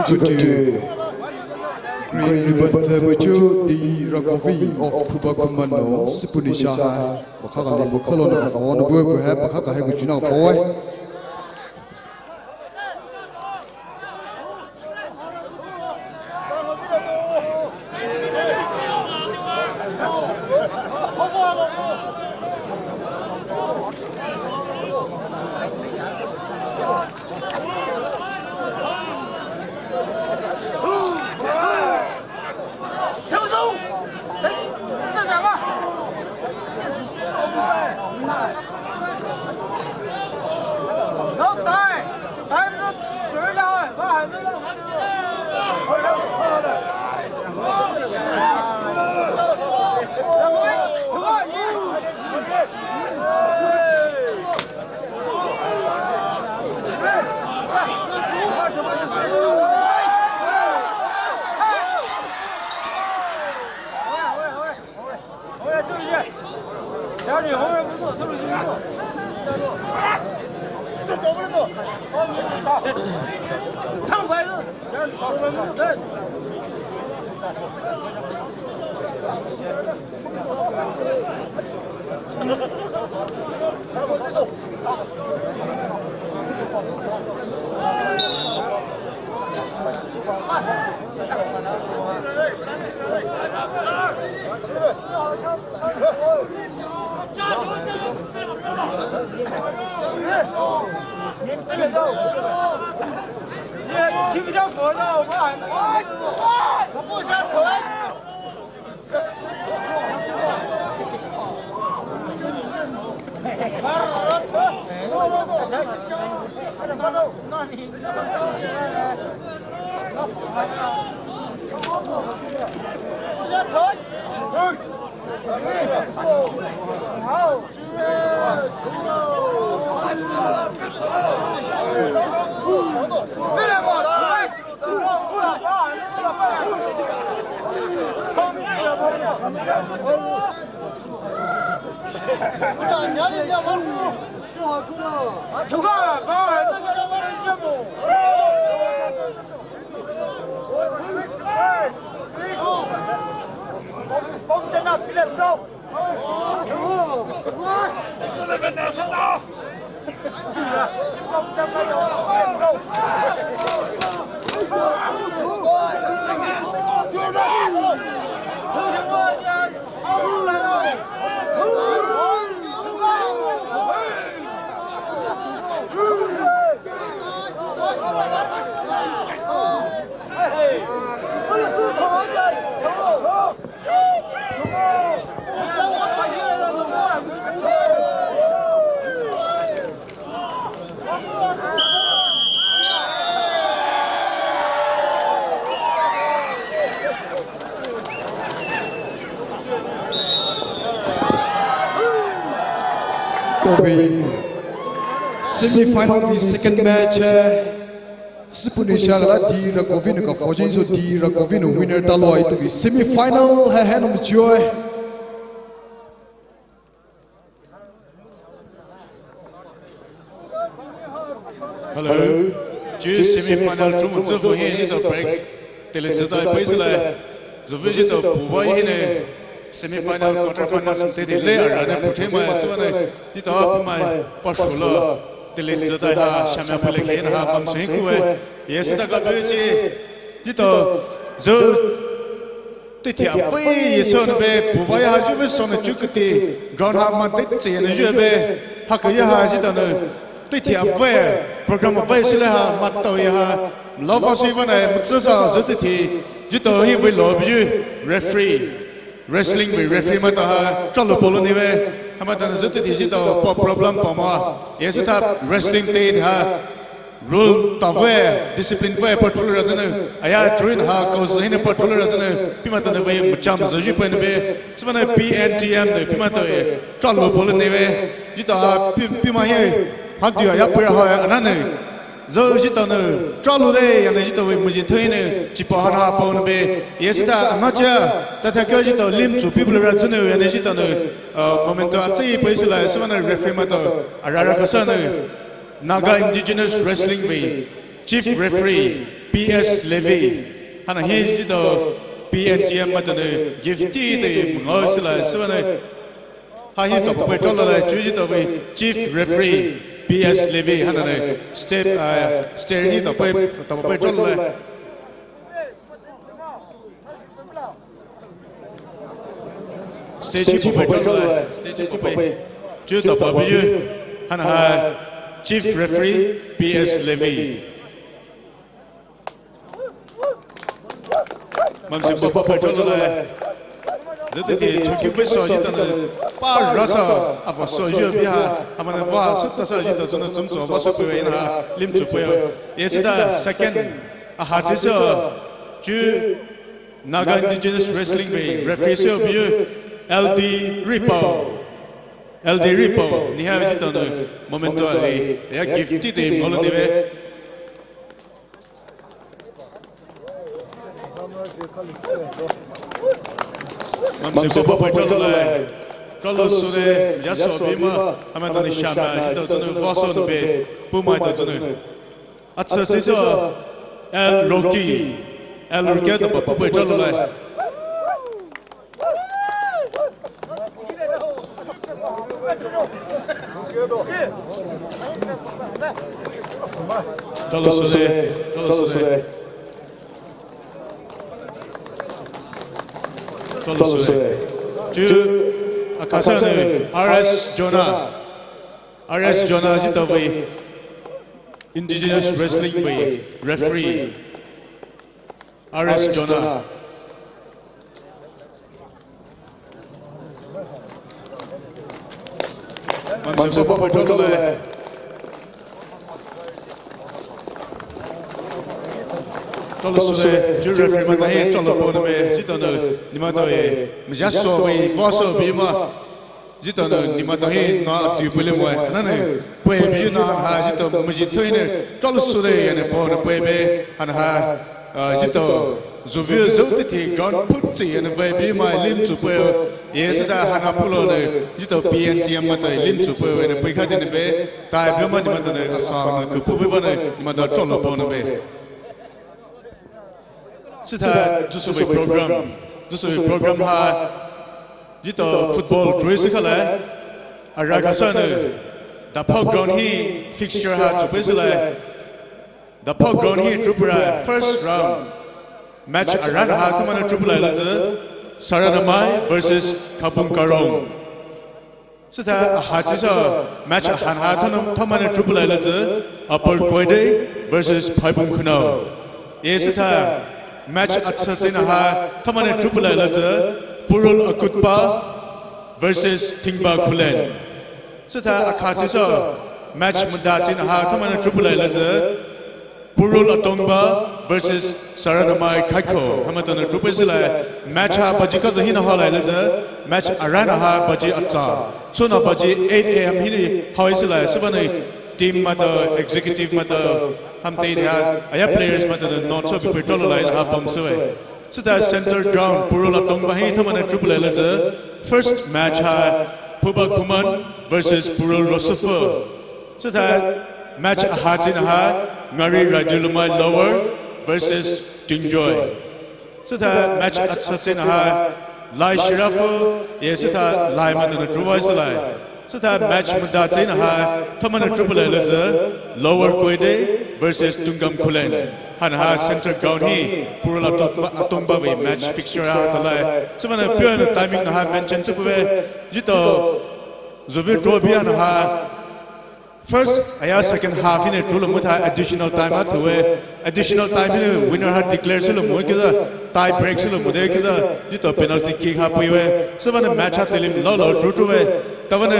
Chukutu green ribbon pfü buchu D Rakovi of Phuba Khuman nou süpünou sha hai. Pakhaka li fokalo nou kafo nou bue bue hai pakhaka hai kuchu nou kafo hai. Semi-final vei second match hai. Süpünou shakala D Rakovinou ka Fojinso, D Rakovinou winner taloua. Etaovei semi-final hai hainou machiue. Hello. Chuo semi-final chuo moa tsüvü hi etao break teile tsütai peisüle. Züvei etao puhvei hinou semi-final, quarter final sümte teile arane puthemai sübünou etao pumai pashulo teile tsütai ha shamya pule khe na ha mamsü hi kue. Yes, etao ka buchi etao zü teithe avei yesü nou be puhvei ha züvei sünou chuo kati ground ha maitao tsüye nou zübe. Hakeye ha etao nou teithe avei program avei süle ha maitao ye ha lava sübünou matsüsa zü teithe etao hi vei lo buyu referee, wrestling vei referee maitao ha tralou polou neiwe. Hamaitao nou zü teithe etao pa problem pa ma. Yes, etao wrestling te ha rule tave, discipline ve patrol ra zünou, aya train ha kaosü hinou patrol ra zünou, peimaitao nou ve macham zü zhi pei nou be, sübünou P N T M nou peimaitao e tralou polou neiwe, etao ha pei, peimai hi, ha du aya pei ha ananou, zü etao nou tralou le, yanou etao ve muzhi thoi nou, chipa ha na pao nou be, yes etao anacha, tathake etao lim chu pei polou ra zünou, yanou etao nou, uh, momento atsü peisüle, sübünou referee maitao, arara kasa nou. Naga Indigenous Wrestling vei Chief Referee P S Levy. Hana hi etao P N T M maitao nou gift tei mangao süle sübünou. Ha hi etao pei tralou le chuo etao vei Chief Referee P S Levy hana nou step, uh, stair hi etao pei, etao pei tralou le. Stage hi puhpei tralou le, stage hi puhpei. Chuo etao pa buyu, hana ha Chief Referee P S Levy. Mamsü pa puhpei tralou le. Zü teithe chuo ki vei sü etao nou pa rasa ava sü zü bi ha, hamanou va sü tasa etao zünou tsümtsü va sü pei ve na ha lim chu pei. Yes, etao second. Aha, chisü chuo Naga Indigenous Wrestling vei referee sü buyu L D Ripao. L D Ripao, ni ha etao nou momento ali, ya gift tei mangao nou neiwe. Mamsü pa puhpei tralou le. Talo sule, yaso bima, ama tani shama, jito zunu, vaso nube, pumai to zunu. Atsa sisa, El Rocky. El Rocky to papa pwe talo lai. Talo sule, talo sule. Talo sule. Chu, akasa ne, R S Jonah. R S Jonah jito vei. Indigenous Wrestling vei. Referee. R S Jonah. Manse papa pwe talo lai. Talo sule, chu referee mata hi talo pona me, jito no, ni mata e, mjaso vei, vaso bima. Jito no, ni mata hi na tu pule mo, na ne, pwe bi na ha, jito, mji thoi ne, talo sule, ya ne, pona pwe be, han ha, Ah, jito, zuvi zoti ti ground put chi, ene vei bi mai lim chu pwe, ye sita hana pulo ne, jito P N T M mata lim chu pwe, ene pwe kha tene be, tai bi ma ni mata ne, asa ne, ku pu be ba ne, ni mata talo po ne be. Sita, juso vei program, juso vei program ha, jito football drui si khala, ara kasa ne, dapao ground hi fixture ha chu pwe si lai, Dapao ground hi Tripura first round. Match aran ha thamana Tripura laila zi Saranamai versus Kabung Karong. Sita aha chisa match ahan ha thamana Tripura laila zi Upper Koide versus Phaibung Khullen. Ye sita match atsa china ha thamana Tripura laila zi Purul Akutpa versus Thingba Khullen. Sita akha chisa match mada china ha thamana Tripura laila zi Purul Atongba versus Saranamai Kaikho. Hamatana Tripura silai match ha baji kaza hina ha laila zi match aran ha baji atsa. Chuna baji eight A M hini ha silai sibani team mata executive mata hamte ha aya players mata no so bi petrol line ha pam sui. Sita center ground, Purul Atongba hi thamana Tripura laila zi first match ha Phuba Khuman versus Purul Rosofii. Sita match aha china ha Ngari Radulumai Lower versus Tunjoy. Sita match atsa china ha Lai Shirafu, ye sita Lai mata na Tripura silai. Sita match mada china ha thamana Tripura laila zi Lower Koide versus Tungam Khullen. Hana ha center ground hi Purul Atongba, Atongba vei match fixture ha talai. Sibana pure na timing na ha mention sipu ve jito zuvi draw bi hana ha first aya second half hini draw lo mu tha additional time ha tuwe. Additional time hini winner ha declare silo mu kiza tie break silo mu de kiza jito penalty kick ha pui we. Sibana match ha telim lo lo draw draw we. Tabana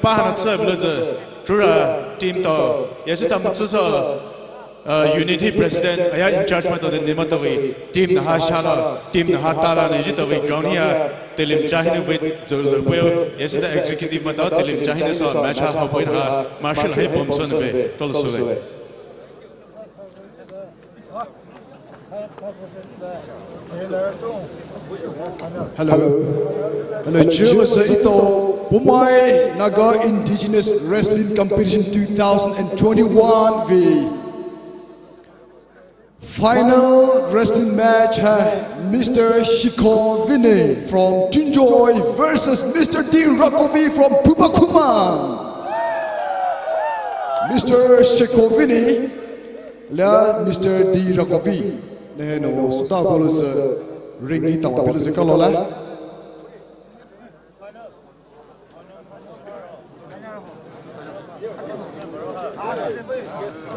pa hana tsa bilo zi Tripura team to ye sita mutsu so Uh, unit hi president aya in charge mata ni mata vei team na ha shala, team na ha tala ni jita vei ground hi a telim cha hini vei zolo peo, ye sita executive mata telim cha hini sa match ha ha poi na ha marshal hai pom son ve tol so ve. Hello. Hello, chiu sa ito Poumai Naga Indigenous Wrestling Competition two thousand and twenty-one vei final wrestling match hai Mister Shiko Vinay from Tunjoy versus Mister D Rakovi from Phuba Khuman. Mister Shiko Vinay la Mister D Rakovi. Nehe no suda bolo se ring ni tawa pilo se kalo la.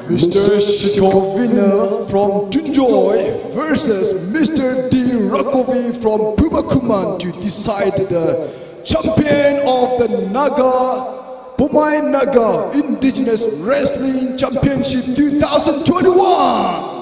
Mister Shiko Vinay from Tunjoy versus Mister D Rakovi from Phuba Khuman to decide the champion of the Naga, Poumai Naga Indigenous Wrestling Championship two thousand twenty-one.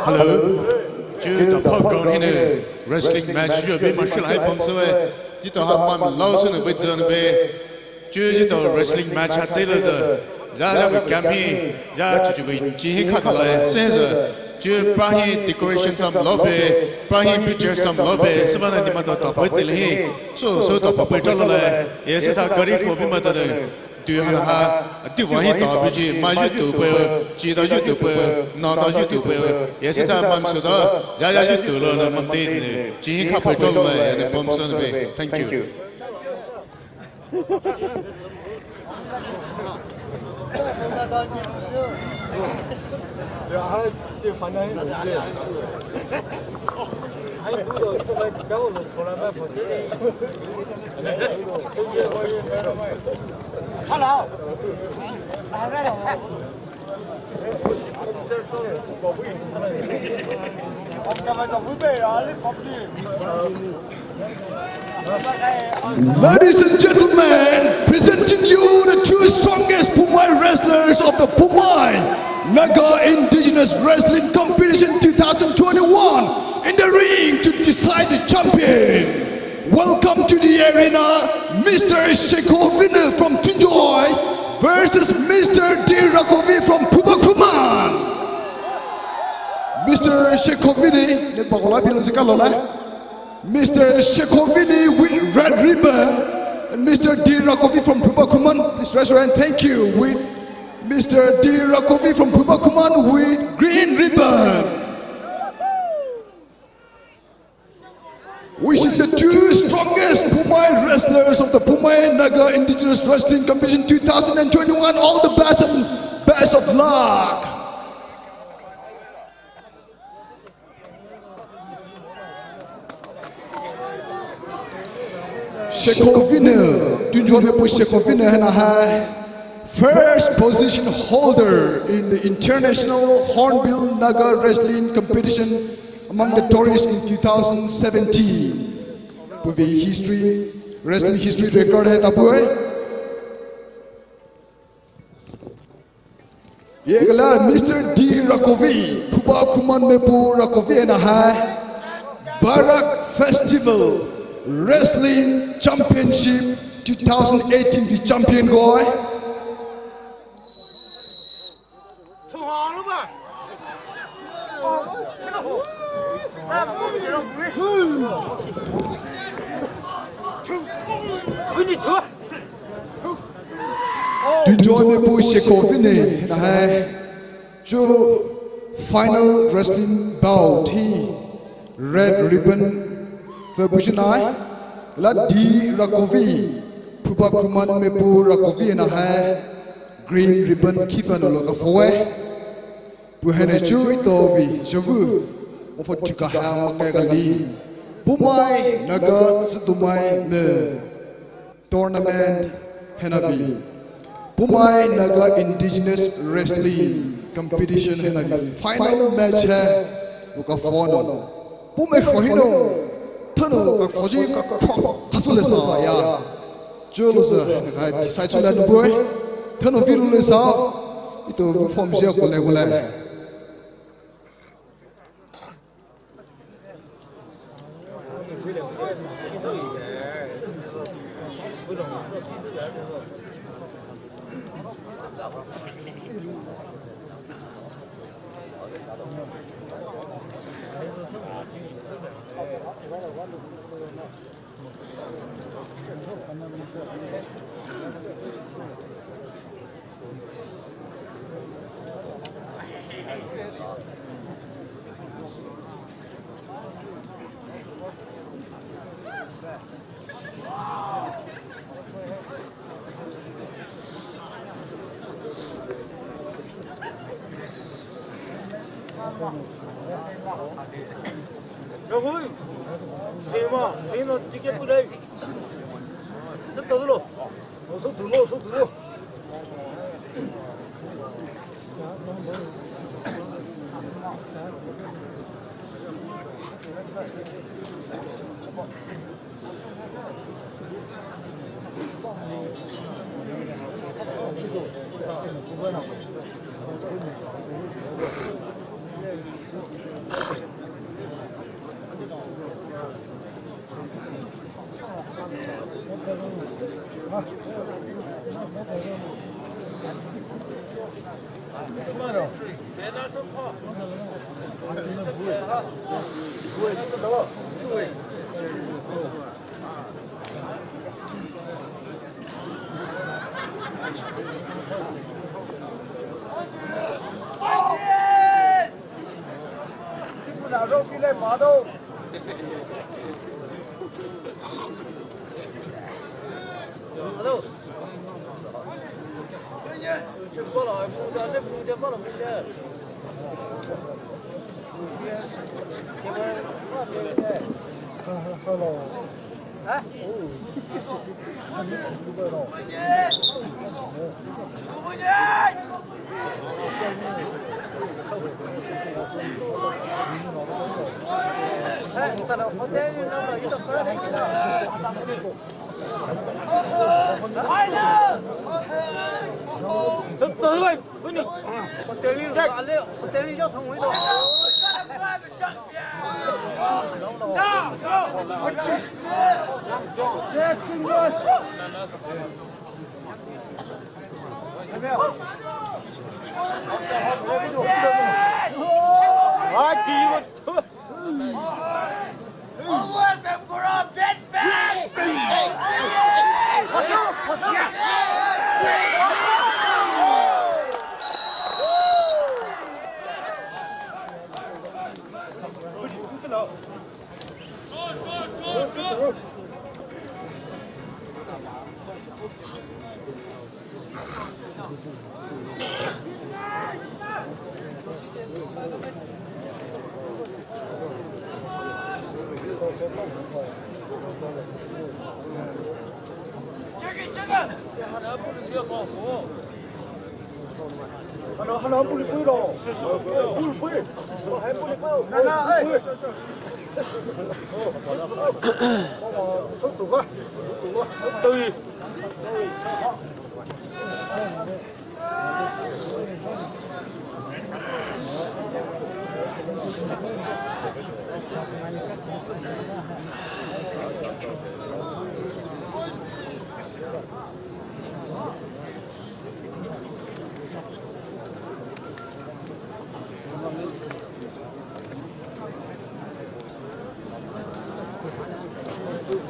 Hello. Chuo ta pop ground hinou wrestling match chuo bue marshal hai pamsü bue. Zhitao ha pamlao sünou bue zünou bue. Chuo zhitao wrestling match ha tsüle zü. Zha zha bue camp hi, zha chuchu bue chi hi khatalai sü zü. Chuo pa hi decoration tamlao bue, pa hi pictures tamlao bue, sübüa nou nima ta ta pao tsüle hi. So so ta pao pao chalolai. Ye sütha gari fo bimai ta de. Tui hana ha, tui vah hi ta buji, mai zhutu pao, chi ta zhutu pao, na ta zhutu pao, ye sütha mamsü ta, ya ya zhutu lo na mamte ne, chi hi kha pao chalolai, ne pamsü ne. Thank you. Ladies and gentlemen, presenting you the two strongest Poumai wrestlers of the Poumai Naga Indigenous Wrestling Competition two thousand twenty-one in the ring to decide the champion. Welcome to the arena, Mister Sheko Vinu from Tunjoy versus Mister D Rakovi from Phoubakhuman. Mister Sheko Vinu, ne pakola pilo sika lola. Mister Sheko Vinu with red ribbon and Mister D Rakovi from Phoubakhuman, please raise your hand. Thank you. With Mister D Rakovi from Phoubakhuman with green ribbon. Wishing the two strongest Poumai wrestlers of the Poumai Naga Indigenous Wrestling Competition two thousand twenty-one all the best and best of luck. Sheko Vinu, Tunjoy mepou Sheko Vinu haina hai first position holder in the International Hornbill Naga Wrestling Competition among the tourists in two thousand seventeen. Pouvei history, wrestling history record hai ta poe. Yekhala Mister D Rakovi, Phoubakhuman mepou Rakovi haina hai Barak Festival Wrestling Championship two thousand eighteen vei champion koe. Tunjoy mepou Sheko Vinu haina hai chuo final wrestling bout hi red ribbon pfübuchinai, la D Rakovi, Phoubakhuman mepou Rakovi haina hai green ribbon khipfünou lo ka phoe. Puh haina chuo ito vei zhovu ofo tuka ha makai kali Poumai Naga Tsüdomai Me tournament haina vei Poumai Naga Indigenous Wrestling Competition haina vei final match hai lo ka phonou. Poumai khohinou thünou ka phoji ka kho thasü le sa ya. Chuo lo sü ka decide sü le nou bue. Thünou vei lo le sa. Ito form je ko le ko le.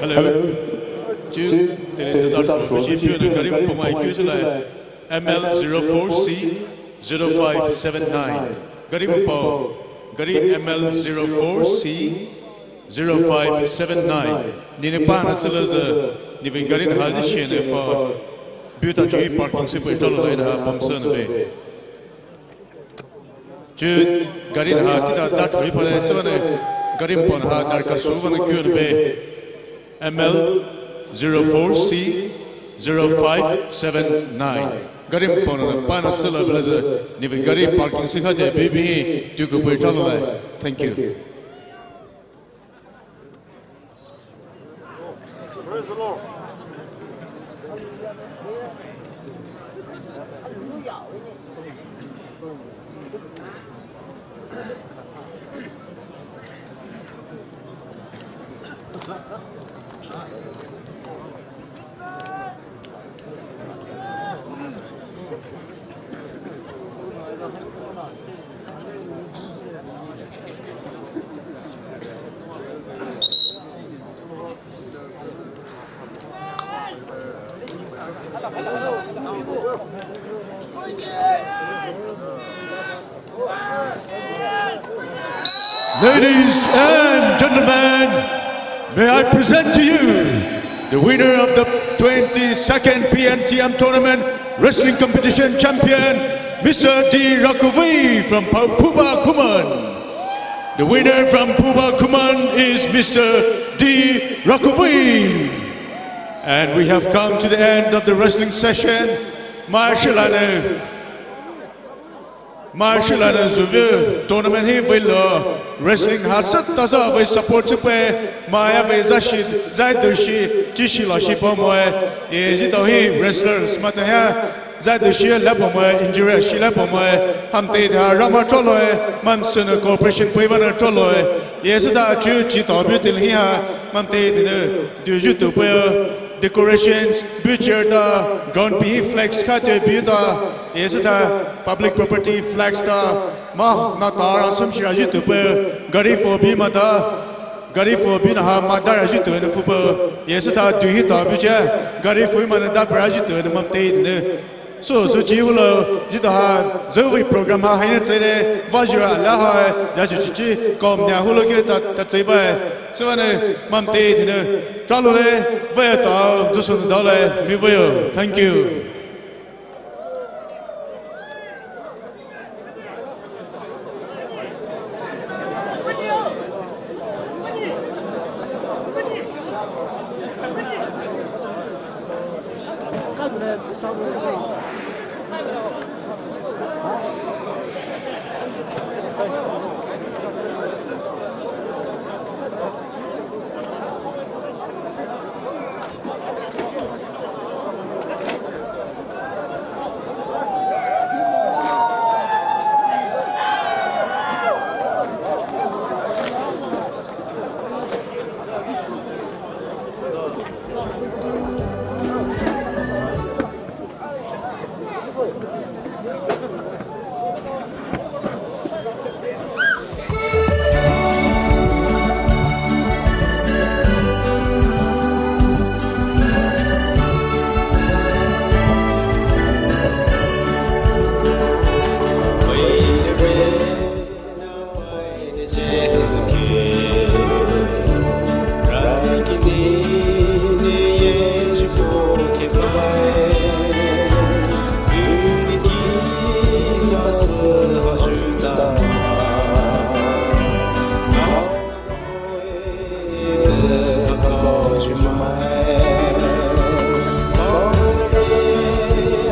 Hello. Chu, tene tsüta sho, bishi piu ne gari mapao mai kyu sülai. M L zero four C zero five seven nine. Gari mapao, gari M L zero four C zero five seven nine. Nine pa na sülazü, niven gari na hali shene fa. Biuta chui parking si pui talo lai na pamsü ne be. Chu gari na ha tita da thui pa le sülane, gari mapao na ha darkha sü vane kyu ne be. M L zero four C zero five seven nine. Gari mapao na pa na sülabelazü, niven gari parking si khade bibi hi tuku pui talo lai. Thank you. Praise the Lord. Ladies and gentlemen, may I present to you the winner of the twenty-second P N T M tournament, wrestling competition champion, Mister D Rakovui from Phu-, Phuba Khuman. The winner from Phuba Khuman is Mister D Rakovui. And we have come to the end of the wrestling session. Mai hrülai nou, mai hrülai nou züvei tournament hi veilou, wrestling ha sü tasa vei support chipei, mai avei zaishi, zaidushi, chishi lashi paomoe, e zitao hi wrestlers maitao ha, zaidushi la paomoe, injury shi la paomoe, hamte da Rama troloe, maimai sünou cooperation pei vana troloe, e süta chu chitao building hi ha, maimai te dinu, du zhutupei, decorations, butcher ta, ground pei flags kate buta, e süta, public property flags ta, mai na tara sümshira zhutupei, gari pho bi mata, gari pho bi na ha mata ra zhutu nou phupei, e süta du hi ta buche, gari pho mai na da pra zhutu nou maimai te dinu. So, so chi hulou, zitao ha, züvei program ha, haina tsele, vazhura la ha, ya chi chi chi, kom nia hulou ke ta, ta tsei bai. Süvanou, maimai te dinu. Tralou le, vei tao, Jisu dao le, mi vei. Thank you.